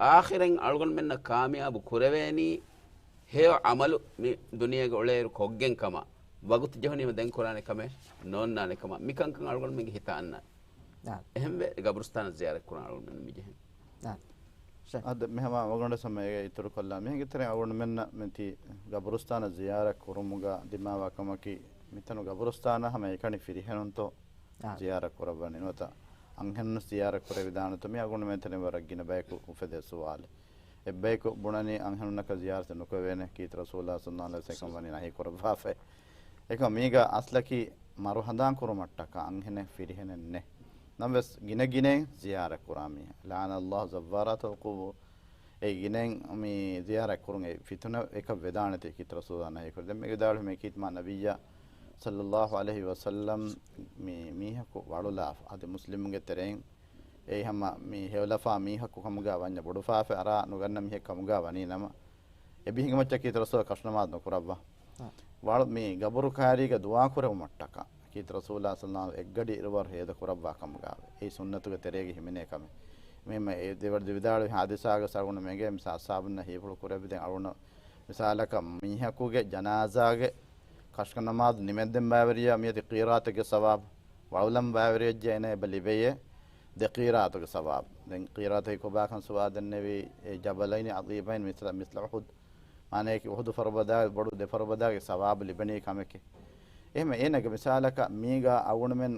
އާޚިރަށް އަޅުގަނޑުމެންނަށް ކާމިޔާބު ކުރެވޭނީ ހެޔޮ ޢަމަލު މި ދުނިޔޭގަ އުޅޭއިރު ކޮށްގެން ކަމަށް. ވަގުތު ޖެހުނީމަ ދެން ކުރާނެ ކަމެއް ނޯންނާނެ ކަމަށް. މިކަންކަން އަޅުގަނޑުމެންގެ ހިތަށް އަންނަ. އާ. އެހެންވެ، ގަބުރުސްތާނަށް ޒިޔާރަތް ކުރަން އަޅުގަނޑުމެން މި ޖެހެން. އާ. އަދި މިހަމަ ވަގުނޑަސަމަ އޭގެ އިތުރު ކޮށްލާ މިހެންގެ ތެރެ އަޅުގަނޑުމެންނަށް މިތި ގަބުރުސްތާނަށް ޒިޔާރަތް ކުރުމުގަ ދިމާވާ ކަމަކީ، މިތަނު ގަބުރުސްތާނަށް ހަމަ އެކަނި ފިރިހެނުންތޯ އާ. ޒިޔާރަތް ކުރައްވަނީ ނުވަތަ އަންހެނުން ޒިޔާރަތް ކުރެވިދާނެތޯ؟ މި އަޅުގަނޑުމެން ތެރެ ވަރަށް ގިނަ ބަޔަކު އުފެދޭ ސުވާލެއް. އެއްބަޔަކު ބުނަނީ އަންހެނުންނަކަށް ޒިޔާރަތެއް ނުކުރެވޭނެ، ކީރިތި ރަސޫލާ ޞައްލަﷲު ޢަލައިހި ވަސައްލަމަ ވަނީ ނަހީ ކުރައްވާފައި. އެކަމަ މީގަ އަސްލަކީ މަރު ހަނދާން ކުރުމަށްޓަކާ އަންހެނެއް ފިރިހެނެއް ނެތް. ނަމަވެސް ގިނަ ގިނައިން ޒިޔާރަތް ކުރާ މީހާ. لعن الله زوارات القبور. އެ ގިނައިން މި ޒިޔާރަތް ކުރުން އެ ފިތުނަ އެކަށް ވެދާނެތީ ކީރިތި ރަސޫލާ ނަހީ ކުރި. ދެން މި ވިދާޅުވި މި ކީރިތި މާ ނަބިއްޔާ ޞައްލަﷲު ޢަލައިހި ވަސައްލަމަ މި މީހަކު ވަޅުލާފަ. އަދި މުސްލިމުންގެ ތެރެއިން އެއީ ހަމަ މި ހެޔޮލަފާ މީހަކު ކަމުގަ ވަންޏާ ބޮޑުފާފަ އަރާ ނުގަންނަ މީހެއް ކަމުގަ ވަނީ ނަމަ، އެ މީހުންގެ މައްޗަށް ކީރިތި ރަސޫލާ ކަށުނަމާދު ނުކުރައްވާ. އަ. ވަޅު މި ގަބުރު ކާރީގަ ދުޢާ ކުރެވުމަށްޓަކާ ކީރިތި ރަސޫލާ ޞައްލަﷲު އެއްގަޑި އިރުވަރު ހޭދަ ކުރައްވާ ކަމުގަ ވޭ. އެއީ ސުންނަތުގެ ތެރޭގަ ހިމެނޭ ކަމެއް. މި، މި އެ ދެވަރު ވިދާޅުވި ހާދިސާގަ އަޅުގަނޑުމެންގެ މިސާ އަޞްޙާބުންނަށް ހީފުޅު ކުރެއްވި ދެން އަޅުގަނޑު މިސާލަކަށް މީހަކުގެ ޖަނާޒާގެ ކަށު ނަމާދު ނިމެންދެން ބައިވެރިޔާ މިއަދި ޤީރާތެއްގެ ސަވާބު ވަޅުލަން ބައިވެރިވެއްޖެ އޭނަ އެބަ ލިބެޔޭ ދެ ޤީރާތުގެ ސަވާބު. ދެން ޤީރާތަކީ ކޮބާކަން ސުވާލު ދެންނެވީ، އެ ޖަބަލައިނި ޢަޟީމައިން މިސްލަ، މިސްލަ އުޙުދު. މާނަޔަކީ އުޙުދު ފަރުބަދާ ބޮޑު ދެ ފަރުބަދާގެ ސަވާބު ލިބެނީ ކަމެކޭ. އެހެން އޭނަގެ މިސާލަކަށް މީގަ އަޅުގަނޑުމެން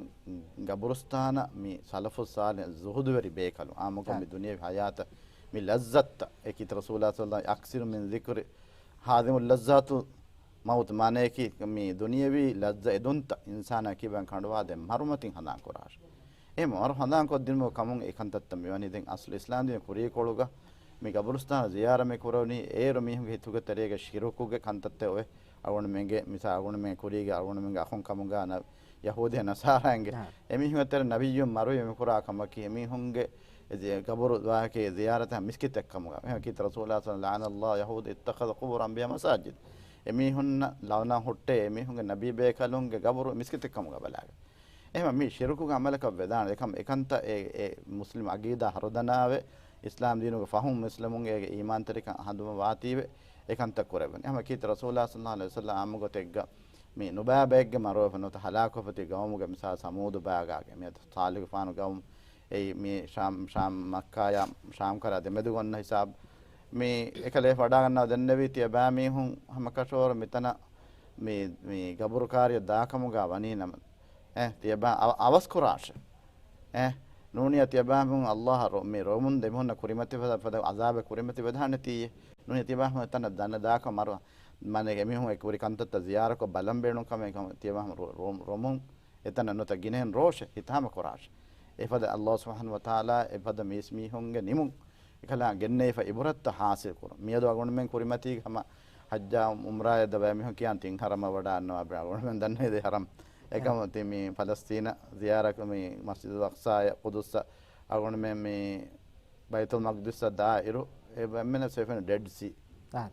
ގަބުރުސްތާނަށް މި ސަލަފު ޞާލިޙު ޒުހުދުވެރި ބޭކަލުން އާއްމުކޮށް މި ދުނިޔެވި ހަޔާތަށް މި ލައްޒަތްތައް އެކީ ރަސޫލާ ޞައްލަﷲު ޢަލައިހި ވަސައްލަމަ އަކްސިރު މިން ޛިކްރި ހާޛިމު ލައްޒާތު މައުތު، މާނަޔަކީ މި ދުނިޔެވީ ލައްޒަ އެދުންތައް އިންސާނާ ކިބައިން ކަނޑުވާ ދެން މަރުމަތިން ހަނދާން ކުރާށޭ. އެހެން މަރު ހަނދާން ކޮށްދިނުމުގެ ކަމުން އެ ކަންތައްތައް މިވަނީ. ދެން އަސްލު އިސްލާމް ދީން ކުރީކޮޅުގަ މި ގަބުރުސްތާނަށް ޒިޔާރަތް މި ކުރެވުނީ އޭރު މީހުންގެ ހިތުގެ ތެރޭގަ ޝިރުކުގެ ކަންތައްތައް އޮވެ. އަޅުގަނޑުމެންގެ މިސާ އަޅުގަނޑުމެން ކުރީގެ އަޅުގަނޑުމެންގެ އަޚުން ކަމުގަ ޔަހޫދީ ނަޞާރާއިންގެ އާ. އެމީހުންގެ ތެރެ ނަބިއްޔުން މަރުވި މި ކުރާ ކަމަކީ އެމީހުންގެ ގަބުރު ވާހަކަ ޒިޔާރަތަށް މިސްކިތެއް ކަމުގަ. އެހެން ކީރިތި ރަސޫލާ ޞައްލަﷲު ޢަލައިހި ވަސައްލަމަ ލަޢަނަ ﷲ ޔަހޫދަ އިއްތަޚަޛަ ޤުބޫރަ އަންބިޔާ މަސާޖިދަ. އެމީހުންނަށް ލަޢުނަތް ހުއްޓޭ، އެމީހުންގެ ނަބީ ބޭކަލުންގެ ގަބުރު މިސްކިތެއް ކަމުގަ ބަލާގަ. އެހެން މީ ޝިރުކުގެ ޢަމަލަކަށް ވެދާނެ. އެކަމަ އެކަންތައް އެ، އެ މުސްލިމް ޢަޤީދާ ހަރުދަނާވެ، އިސްލާމް ދީނުގެ ފަހުމް މުސްލިމުންގެ އޭގެ އީމާންތެރިކަން ހަނދުމަ ވާތީވެ، އެކަންތައް ކުރެވެން. އެހެން ކީރިތި ރަސޫލާ ޞައްލަﷲު ޢަލައިހި ވަސައްލަމަ ޢާއްމު ގޮތެއްގަ މި ނުބައި ބައެއްގެ މަރުވެފަ ނުވަތަ ހަލާކުވެފަ ތި ގައުމުގެ މިސާލު ސަމޫދު ބާގާގެ މިއަދު ޞާލިޙުފާނު ގައުމު އެއީ މި ޝާމް، ޝާމް މައްކާޔާ ޝާމް ކަރާ ދެމެދުގަ އޮންނަ ހިސާބު. މި އެކަލޭ ވަޑާގަންނަވަ ދެންނެވީ ތިޔަބައިމީހުން ހަމަކަށަވަރު މިތަނަށް މި، މި ގަބުރު ކާރިއަށް ދާކަމުގަ ވަނީ ނަމަ. އެ، ތިޔަބައި އަވަ، އަވަސް ކުރާށެ. އެ، ނޫނިޔާ ތިޔަބައިމީހުން ﷲ އަށް ރޯ، މި ރޯމުން ދެމީހުންނަށް ކުރިމަތި ފަދަ، ފަދަ ޢަޒާބެއް ކުރިމަތި ވެދާނެތީ. ނޫނިޔާ ތިޔަބައިމީހުން އެތަނަށް ދަނެ ދާކަށް މަރު، މާނަ އެމީހުން އެ ކުރި ކަންތައްތައް ޒިޔާރަކޮށް ބަލަން ބޭނުން ކަމެއް ކަމަށް ތިޔަބައިމީހުން ރޯ، ރޯ، ރޯމުން އެތަނަށް ނުވަތަ ގިނައިން ރޯށެ، ހިތާމަ ކުރާށެ. އެފަދަ ﷲ ސުބްޙާނަހޫ ވަތަޢާލާ އެފަދަ މީސްމީހުންގެ ނިމުން އެކަލާ ގެންނެވިފަ ޢިބްރަތްތައް ޙާޞިލް ކުރުން. މިއަދު އަޅުގަނޑުމެން ކުރިމަތީގަ ހަމަ ޙައްޖާ ޢުމްރާއަށް ދާ ބައެއް މީހުން ކިޔާން ތިން ޙަރަމަށް ވަޑާންނަވާ ބެ، އަޅުގަނޑުމެން ދަންނަވީ ދެ ޙަރަމް. އެކަމު ތި މި ފަލަސްތީނަށް ޒިޔާރަތް ކުރުން، މި މަސްޖިދުލް އަޤްޞާއަށް ޤުދުސްއަށް އަޅުގަނޑުމެން މި ބައިތުލް މަޤްދިސަށް ދާއިރު، އެ އެންމެނަށް ފެންނަ ޑެޑް ސީ. އާ.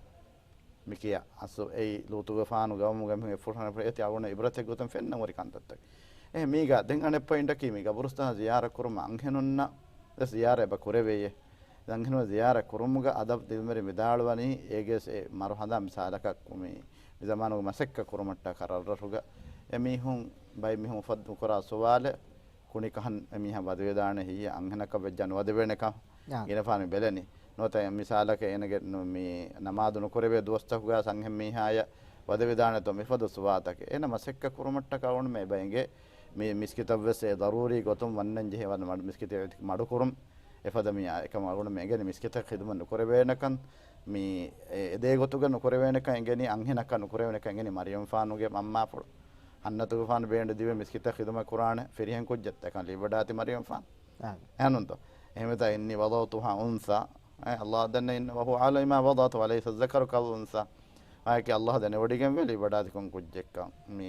މިކިޔާ އަސްލު އެއީ ލޫޠުގެފާނު ގައުމުގެ މީހުން އެއްފުށް ހަނދު އެތި އަޅުގަނޑު ޢިބްރަތެއް ގޮތުން ފެންނަ ހުރި ކަންތައްތަކެއް. އެހެން މީގަ ދެން އަނެއް ޕޮއިންޓަކީ މި ގަބުރުސްތާނަށް ޒިޔާރަތް ކުރުމަށް އަންހެނުންނަށް ވެސް ޒިޔާރަތް އެބަ ކުރެވޭ. އެ އަންހެނުން ޒިޔާރަތް ކުރުމުގަ އަދަބު ދިލްމެރި ވިދާޅުވަނީ އޭގެ އެ މަރު ހަނދާން މިސާލަކަށް މި، މި ޒަމާނުގެ މަސައްކަތް ކުރުމަށްޓަކާ ރަށްރަށުގަ އެމީހުން ބައެއް މީހުން އުފައްދު ކުރާ ސުވާލެއް ކުނިކަހަން އެމީހާ ވަދެވިދާނެ ހިއްޔަ އަންހެނަކަށް ވެއްޖާ ނުވަދެވޭނެކަން އާ. ގިނަފާނު ބެލެނީ. ނުވަތަ މިސާލަކަށް އޭނަގެ ނު-، މި ނަމާދު ނުކުރެވޭ ދުވަސްތަކުގަ އަންހެން މީހާޔަށް ވަދެވިދާނެތޯ މިފަދަ ސުވާލުތަކެއް. އޭނަ މަސައްކަތް ކުރުމަށްޓަކާ އަޅުގަނޑުމެން އެބަ އެނގޭ މި މިސްކިތަށްވެސް އެ ޟަރޫރީ ގޮތުން ވަންނަން ޖެހޭ ވަން މަޑު މިސްކިތެއް މަޑުކުރުން. އެފަދަ މި އާ، އެކަމަށް އަޅުގަނޑުމެން އެނގެނީ މިސްކިތަށް ޚިދުމަތް ނުކުރެވޭނެކަން، މި އެ، އެދޭ ގޮތުގަ ނުކުރެވޭނެކަން އެނގެނީ، އަންހެނަކަށް ނުކުރެވޭނެކަން އެނގެނީ، މަރިޔަމްފާނުގެ މަންމާފުޅު ހަންނަތުގެފާނު ބޭނުން ދިވެ މިސްކިތަށް ޚިދުމަތް ކުރާނެ ފިރިހެން ކުއްޖެއް އެކަން ލިބިވަޑާތި މަރިޔަމްފާނު. އާ. އެހެނުންތޯ؟ އެހެންވެތާ، إني وضعتها أنثى، އެ، ﷲ ދެންނެވި، إن، وهو أعلم بما وضعت وليس الذكر كالأنثى. އާއެކީ ﷲ ދެނެވޮޑިގެންވެ ލިބިވަޑާތިކޮށް ކުއްޖެއްކަން. މި،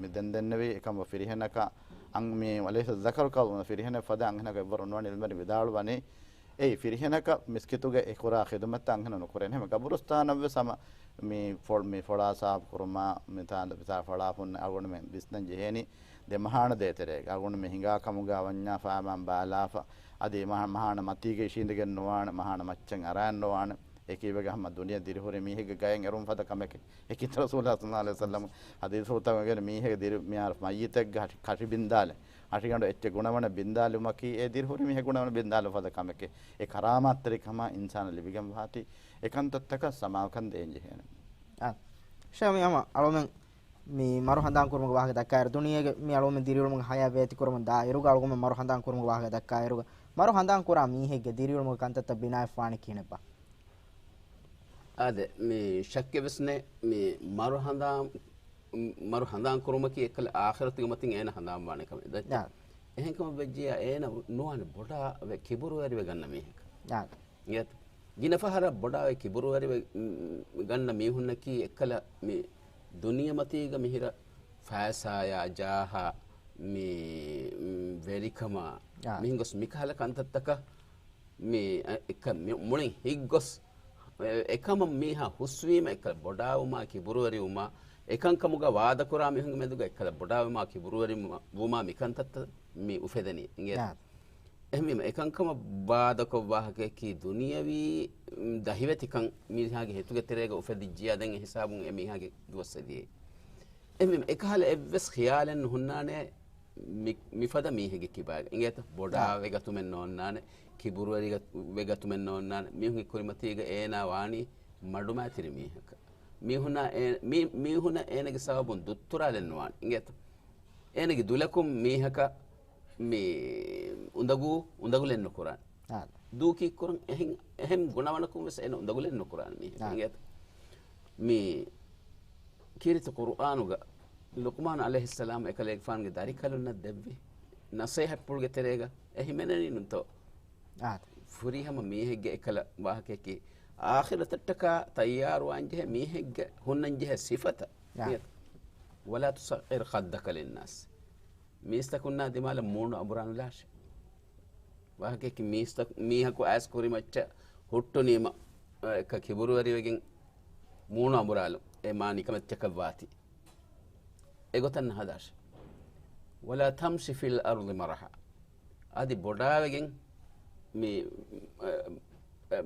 މި ދެން ދެންނެވީ އެކަމަށް ފިރިހެނަކަށް އަން، މި، وليس الذكر كالأنثى، ފިރިހެނެއް ފަދަ އަންހެނަކަށް އެއްވަރު ނުވަނީ އިލްމެރި ވިދާޅުވަނީ. އެއީ ފިރިހެނަކަށް މިސްކިތުގެ އެ ކުރާ ޚިދުމަތްތައް އަންހެނުން ނުކުރޭނެ. އެހެންވެ ގަބުރުސްތާނަށްވެސް ހަމަ މި ފޮ-، މި ފޮޅާ ސާފު ކުރުމާ، މި ތާނދަ ފިތާ ފޮޅާ ފުންނަ އަޅުގަނޑުމެން ވިސްނަން ޖެހޭނީ. ދެ މަހާނަ ދޭތެރޭގަ އަޅުގަނޑުމެން ހިނގާ ކަމުގަ ވަންޏާ ފާމާން ބާލާފަ، އަދި މަ-، މަހާނަ މަތީގަ އިށީނދެގެން ނުވާނެ، މަހާނަ މައްޗަށް އަރާން ނުވާނެ. އެކީވެގެ ހަމަ ދުނިޔެ ދިރިހުރި މީހެއްގެ ގަޔަށް އެރުން ފަދަ ކަމެކެ. އެކީ ރަސޫލާ ޞައްލަﷲު ޢަލައިހި ވަސައްލަމަ ޙަދީޘްފުޅުތަކުގައި މީހެއްގެ ދިރި މިހާރު މައްޔިތެއްގެ ހަށި-، ހަށި ބިންދާލެއް، ހަށިގަނޑު އެއްޗެއް ގުނަވަނަ ބިންދާލުމަކީ އެ ދިރިހުރި މީހެއް ގުނަވަނަ ބިންދާލު ފަދަ ކަމެކެ. އެ ކަރާމާތްތެރިކަމާ އިންސާނާ ލިބިގެން ވާތީ އެ ކަންތައްތަކަށް ސަމާލުކަން ދޭން ޖެހޭނެ. އާ، ޝޭޚް މި ހަމަ އަޅުމެން މި މަރު ހަނދާން ކުރުމުގެ ވާހަކަ ދައްކާއިރު، ދުނިޔޭގެ މި އަޅުމެން ދިރިއުޅުމުގެ ހަޔާތް ވޭތިކުރަމުން ދާއިރުގަ އަޅުގަނޑުމެން މަރު ހަނދާން ކުރުމުގެ ވާހަކަ ދައްކާއިރުގަ، މަރު ހަނދާން ކުރާ މީހެއްގެ ދިރިއުޅުމުގެ ކަންތައްތައް ބިނާވެފާނީ ކިހިނެއްބާ؟ އާދެ، މި ޝައްކެއް ވެސް ނެތް، މި މަރު ހަނދާން، މަރު ހަނދާން ކުރުމަކީ އެއްކަލަ އާޚިރަތުގެ މަތިން އޭނަ ހަނދާން ވާނެ ކަމެއް. ދައްތަ؟ އާ. އެހެން ކަމަށް ވެއްޖިއްޔާ އޭނަ ނުވާނެ ބޮޑާ ވެ ކިބުރުވެރިވެ ގަންނަ މީހަކަށް. އާ. އިނގޭތަ؟ ގިނަ ފަހަރަށް ބޮޑާވެ ކިބުރުވެރިވެ، މް، ގަންނަ މީހުންނަކީ އެއްކަލަ މި ދުނިޔެމަތީގަ މިހިރަ ފައިސާޔާ، ޖާހާ، މި، މް، ވެރިކަމާ، އާ. މިހެން ގޮސް މިކަހަލަ ކަންތައްތަކަށް މި، އެ، އެކަ-، މި މުޅިން ހިތްގޮސް، އެ، އެކަމަށް މީހާ ހުސްވީމަ އެއްކަލަ ބޮޑާވުމާ ކިބުރުވެރިވުމާ، އެކަންކަމުގަ ވާދަކުރާ މީހުންގެ މެދުގަ އެއްކަލަ ބޮޑާވުމާ ކިބުރުވެރިވުމާ، ވުމާ މިކަންތައްތައް މި އުފެދެނީ. އިނގޭތަ؟ އާ. އެހެންވީމަ، އެކަންކަމަށް ވާދަކޮށް ވާހަކައަކީ ދުނިޔަވީ، މް، ދަހިވެތިކަން މީހާގެ ހިތުގެ ތެރޭގަ އުފެދިއްޖިޔާ ދެން އެ ހިސާބުން އެ މީހާގެ ދުވަސް އެދިޔައީ. އެހެންވީމަ، އެކަހަލަ އެއްވެސް ޚިޔާލެއް ނުހުންނާނެ މި-، މިފަދަ މީހެއްގެ ކިބާގަ. އިނގޭތަ؟ ބޮޑާ އާ. ވެގަތުމެއް ނޯންނާނެ، ކިބުރުވެރި ވެގަތުމެއް ނޯންނާނެ. މީހުންގެ ކުރިމަތީގަ އޭނާ ވާނީ މަޑުމައިތިރި މީހަކަށް. މީހުންނާ އޭ-، މީ-، މީހުންނަށް އޭނަގެ ސަބަބުން ދުއްތުރާލެއް ނުވާނެ. އިނގޭތަ؟ އޭނަގެ ދުލަކުން މީހަކަށް މި އުނދަގޫ، އުނދަގުލެއް ނުކުރާނެ. އާ. ދޫ ކީއްކުރަން އެހެން، އެހެން ގުނަވަނަކުން ވެސް އޭނަ އުނދަގުލެއް ނުކުރާނެ މީހަކަށް. އާ. އިނގޭތަ؟ މި ކީރިތި ޤުރުއާނުގަ ލުޤްމާނު ޢަލައިހިއްސަލާމް އެކަލޭގެފާނުގެ ދަރިކަލުންނަށް ދެއްވި ނަޞޭޙަތްޕުޅުގެ ތެރޭގަ އެ ހިމެނެނީ ނޫންތޯ؟ އާ. ފުރިހަމަ މީހެއްގެ އެކަލަ ވާހަކައަކީ، އާޚިރަތަށްޓަކާ ތައްޔާރުވާންޖެހޭ މީހެއްގެ ހުންނަންޖެހޭ ސިފަތައް. އާ. އިނގޭތަ؟ ولا تصعر خدك للناس. މީސްތަކުންނާ ދިމާލަށް މޫނު އަނބުރާނުލާށޭ. ވާހަކައަކީ މީސްތަކު-، މީހަކު އައިސް ކުރިމައްޗަށް ހުއްޓުނީމަ، އެކަ ކިބުރުވެރިވެގެން މޫނު އަނބުރާލުން. އެ މާ ނިކަމެއްޗަކަށް ވާތީ. އެގޮތަށް ނަހަދާށޭ. ولا تمش في الأرض مرحا. އަދި ބޮޑާވެގެން މި، އެ، އެ،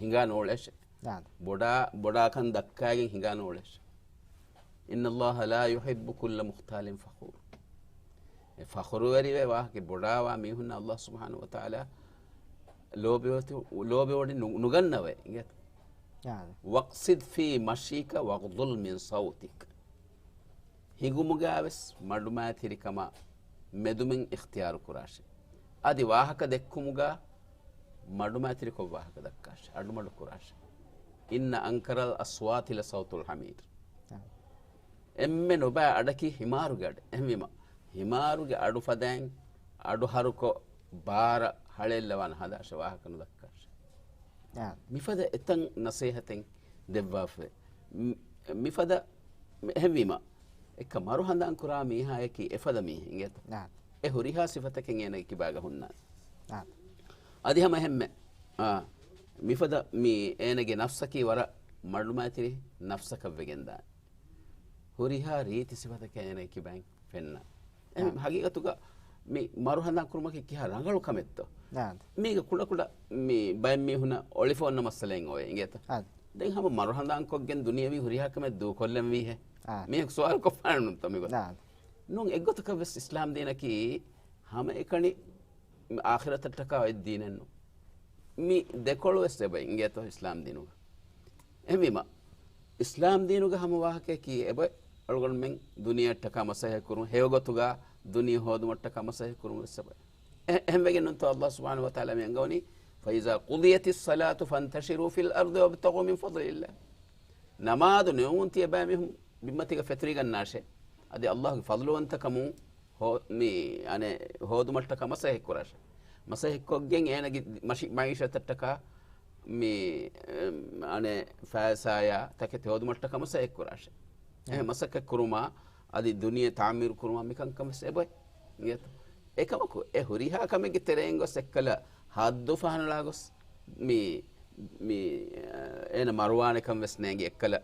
ހިނގާ ނޫޅޭށޭ. އާދެ. ބޮޑާ، ބޮޑާކަން ދައްކައިގެން ހިނގާ ނޫޅޭށޭ. إن الله لا يحب كل مختال فخور. އެ ފަޚުރުވެރިވެ ވާހަކަ ބޮޑާވާ މީހުންނަށް ﷲ ސުބްޙާނަހޫ ވަތަޢާލާ ލޯބިވެ-، ލޯބިވެވޮޑި ނު-، ނުގަންނަވައޭ. އިނގޭތަ؟ އާދެ. واقصد في مشيك واغضض من صوتك. ހިނގުމުގަވެސް މަޑުމައިތިރިކަމާ މެދުމެން އިޚްތިޔާރު ކުރާށޭ. އަދި ވާހަކަ ދެއްކުމުގަ މަޑުމައިތިރިކޮށް ވާހަކަ ދައްކާށޭ. އަޑުމަޑު ކުރާށޭ. إن أنكر الأصوات لصوت الحمير. އެންމެ ނުބައި އަޑަކީ ހިމާރުގެ އަޑެއް. އެހެންވީމަ، ހިމާރުގެ އަޑު ފަދައިން އަޑު ހަރުކޮށް ބާރަށް ހަޅޭއްލަވާން ހަދާށޭ، ވާހަކަ ނުދައްކާށޭ. އާ. މިފަދަ އެތަން ނަސޭހަތެއް ދެއްވާފައި. މި-، މިފަދަ މި-، އެހެންވީމަ، އެއްކަ މަރު ހަނދާން ކުރާ މީހާޔަކީ އެފަދަ މީހެއް އިނގޭތަ؟ އާ. އެ ހުރިހާ ސިފަތަކެއް އޭނަގެ ކިބާގަ ހުންނާނެ. އާ. އަދި ހަމަ އެހެންމެ، އާ، މިފަދަ މި އޭނަގެ ނަފްސަކީ ވަރަށް މަޑުމައިތިރި ނަފްސަކަށް ވެގެންދާނެ. ހުރިހާ ރީތި ސިފަތަކެއް އޭނަގެ ކިބައިން ފެންނާނެ. އެހެން އާ. ހަގީގަތުގަ މި މަރު ހަނދާން ކުރުމަކީ ކިހާ ރަނގަޅު ކަމެއްތޯ؟ އާ. މީގަ ކުޑަކުޑަ މި ބައެއް މީހުނަށް އޮޅިފަ އޮންނަ މައްސަލައެއް އޮވޭ އިނގޭތަ؟ އާ. ދެން ހަމަ މަރު ހަނދާން ކޮށްގެން ދުނިޔަވީ ހުރިހާ ކަމެއް ދޫކޮށްލަން ވީހޭ؟ އާ. މީހަކު ސުވާލު ކޮށްފާނެ ނޫންތޯ މިގޮތަށް؟ އާ. ނޫން އެއްގޮތަކަށް ވެސް އިސްލާމް ދީނަކީ ހަމައެކަނި އާޚިރަތަށްޓަކާ އޮތް ދީނެއް ނޫން. މި ދެކޮޅު ވެސް އެބަ އިނގޭތޯ އިސްލާމް ދީނުގަ. އެހެންވީމަ، އިސްލާމް ދީނުގަ ހަމަ ވާހަކައަކީ އެބަ އަޅުގަނޑުމެން ދުނިޔެއަށްޓަކާ މަސައްކަތް ކުރުން، ހެޔޮގޮތުގަ ދުނިޔެ ހޯދުމަށްޓަކާ މަސައްކަތް ކުރުން ވެސް އެބަ. އެ-، އެހެންވެގެން ނޫންތޯ ﷲ ސުބްޙާނަހޫ ވަތަޢާލާ މި އަންގަވަނީ، فإذا قضيت الصلاة فانتشروا في الأرض وابتغوا من فضل الله. ނަމާދު ނިމުމުން ތިޔަބައިމީހުން ބިންމަތީގަ ފެތުރިގަންނާށޭ. އަދި ﷲގެ ފަޟްލުވަންތަކަމުން ހޯ-، މި، އަނެއް، ހޯދުމަށްޓަކާ މަސައްކަތް ކުރާށޭ. މަސައްކަތް ކޮށްގެން އޭނަގެ މަށި-، މައިޝަތަށްޓަކާ މި، އަނެއް، ފައިސާޔާ ތަކެތި ހޯދުމަށްޓަކާ މަސައްކަތް ކުރާށޭ. އެހެން މަސައްކަތް ކުރުމާ، އަދި ދުނިޔެ ތަޢުމީރު ކުރުމާ މިކަންކަން ވެސް އެބައޮތް. އެކަމަކު، އެ ހުރިހާ ކަމެއްގެ ތެރެއިން ގޮސް އެއްކަލަ ހައްދު ފަހަނަޅާ ގޮސް މި، މި، އޭނަ މަރުވާނެކަން ވެސް ނޭނގި އެއްކަލަ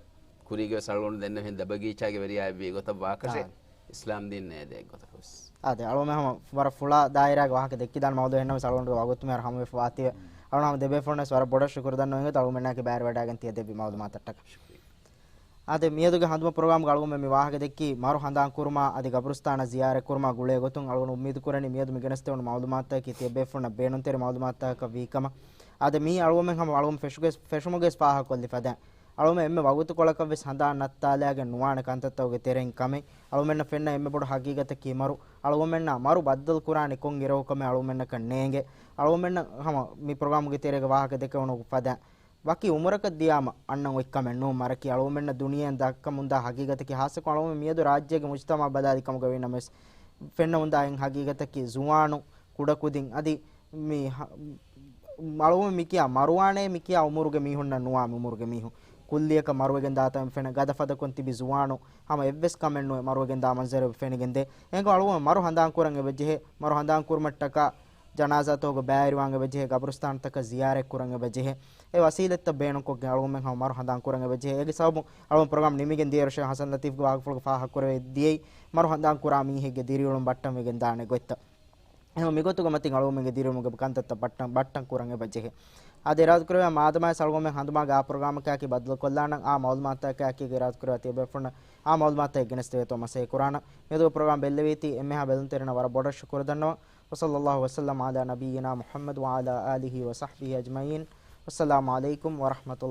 ކުރީގެ ވެސް އަޅުގަނޑު ދެންނެވިހެން ދަ ބަގީޗާގެ ވެރިޔާއެއް ވީ ގޮތަށް ވާކަށެއް. އިސްލާމް ދީން ނޭދޭ ގޮތަކަށް ވެސް. އާދެ، އަޅުގަމެން ހަމަ ވަރަށް ފުޅާ ދާއިރާގެ ވާހަކަ ދެއްކިދާނެ މައުޟޫ އެހެންނަމަވެސް އަޅުގަނޑުގެ ވަގުތު މިހާރު ހަމަވެފަ ވާތީވެ. އަޅުގަނޑު ހަމަ ދެބޭފުޅުން ވެސް ވަރަށް ބޮޑަށް ޝުކުރު ދަންނަވަން އިނގޭތޯ އަޅުގަމެންނާކީ ބައިވެރިވެވަޑައިގެން ތިޔަ ދެއްވި މައުލޫމާތަށްޓަކާ. އާދެ، މިއަދުގެ ހަނދުމަ ޕްރޮގްރާމްގަ އަޅުގަމެން މި ވާހަކަ ދެއްކީ މަރު ހަނދާން ކުރުމާ އަދި ގަބުރުސްތާނަށް ޒިޔާރަތް ކުރުމާ ގުޅޭ ގޮތުން. އަޅުގަނޑު އުއްމީދު ކުރަނީ މިއަދު މި ގެނެސްދެވުނު މައުލޫމާތުތަކަކީ ތިޔަ ބޭފުޅުންނަށް ބޭނުންތެރި މައުލޫމާތުތަކަކަށް ވީ ކަމަށް. އާދެ، މީ އަޅުގަމެން ހަމަ އަޅުގަނޑު ފެށުގެ، ފެށުމުގެ ފާހަގަކޮށްލި ފަދައިން. އަޅުގަނޑު އެންމެ ވަގުތުކޮޅަކަށް ވެސް ހަނދާން ނައްތާލާގެން ނުވާނެ ކަންތައްތަކުގެ ތެރެއިން ކަމެއް. އަޅުގަނޑަށް ފެންނަ އެންމެ ބޮޑު ހަގީގަތަކީ މަރު. އަޅުގަމެންނާ މަރު ބައްދަލު ކުރާނީ ކޮން އިރަކު ކަމެއް އަޅުގަމެންނަކަށް ނޭނގެ. އަޅުގަމެންނަށް ހަމަ މި ޕްރޮގްރާމްގެ ތެރޭގަ ވާހަކަ ދެކެވުނު ފަދައިން. ވަކި އުމުރަކަށް ދިޔާމަ އަންނަން އޮތްކަމެއް ނޫން މަރަކީ. އަޅުގަމެންނަށް ދުނިޔެއިން ދައްކަމުންދާ ހަގީގަތަކީ ހާއްސަކޮށް އަޅުގަމެން މިއަދު ރާއްޖޭގެ މުޖުތަމަޢަށް ބަލާލި ކަމުގަ ވީނަމަވެސް، ފެންނަމުންދާ އެއް ހަގީގަތަކީ ޒުވާނު ކުޑަކުދިން އަދި މި ހަ-، އަޅުގަމެން މިކިޔާ މަރުވާނޭ މިކިޔާ އުމުރުގެ މީހުންނަށް ނުވާ މި އުމުރުގެ މީހުން. ކުއްލިއަކަށް މަރުވެގެން ދާތަން ފެންނަ ގަދަ ފަދަކޮށް ތިބި ޒުވާނު ހަމަ އެއްވެސް ކަމެއް ނުވެ މަރުވެގެން ދާ މަންޒަރެއް ފެނިގެންދޭ. އެހެންކަމުން އަޅުގަމެން މަރު ހަނދާން ކުރަން އެބަޖެހޭ. މަރު ހަނދާން ކުރުމަށްޓަކާ ޖަނާޒާތަކުގަ ބައިވެރިވާން އެބަޖެހޭ، ގަބުރުސްތާނުތަކަށް ޒިޔާރަތް ކުރަން އެބަޖެހޭ. އެ ވަސީލަތްތައް ބޭނުންކޮށްގެން އަޅުގަމެން ހަމަ މަރު ހަނދާން ކުރަން އެބަޖެހޭ. އޭގެ ސަބަބުން އަޅުގަނޑު ޕްރޮގްރާމް ނިމިގެން ދިޔައިރު ޝޭޚް ހަސަން ލަތީފްގެ ވާހަކަފުޅުގެ ފާހަގަކުރެވޭ ދިޔައީ މަރު ހަނދާން ކުރާ މީހެއްގެ ދިރިއުޅުން ބައްޓަންވެގެން ދާނެ ގޮތްތައް. އެހެން މިގޮތުގެ މަތިން އަޅުގަމެންގެ ދިރިއުޅުމުގެ ކަންތައްތައް ބައްޓަން، ބައްޓަން ކުރަން އެބަޖެހޭ. އާދެ، އިރާދަކުރެވޭ މާދަމާވެސް އަޅުގަމެން ހަނދުމާގެ އާ ޕްރޮގްރާމަކާއެކީ ބައްދަލުކޮށްލާނަން. އާ މައުލޫމާތުތަކާއެކީ އިރާދަކުރެވޭ ތިޔަބޭފުޅުންނަށް އާ މައުލޫމާތުތައް ގެނެސްދެވޭތޯ މަސައްކަތް ކުރާނަން. މިއަދުގެ ޕްރޮގްރާމް ބެއްލެވީތީ އެންމެހާ ބެލުންތެރިންނަށް ވަރަށް ބޮޑަށް ޝުކުރު ދަންނަވަން. وصلى الله وسلم على نبينا محمد وعلى آله وصحبه أجمعين. والسلام عليكم ورحمة الله.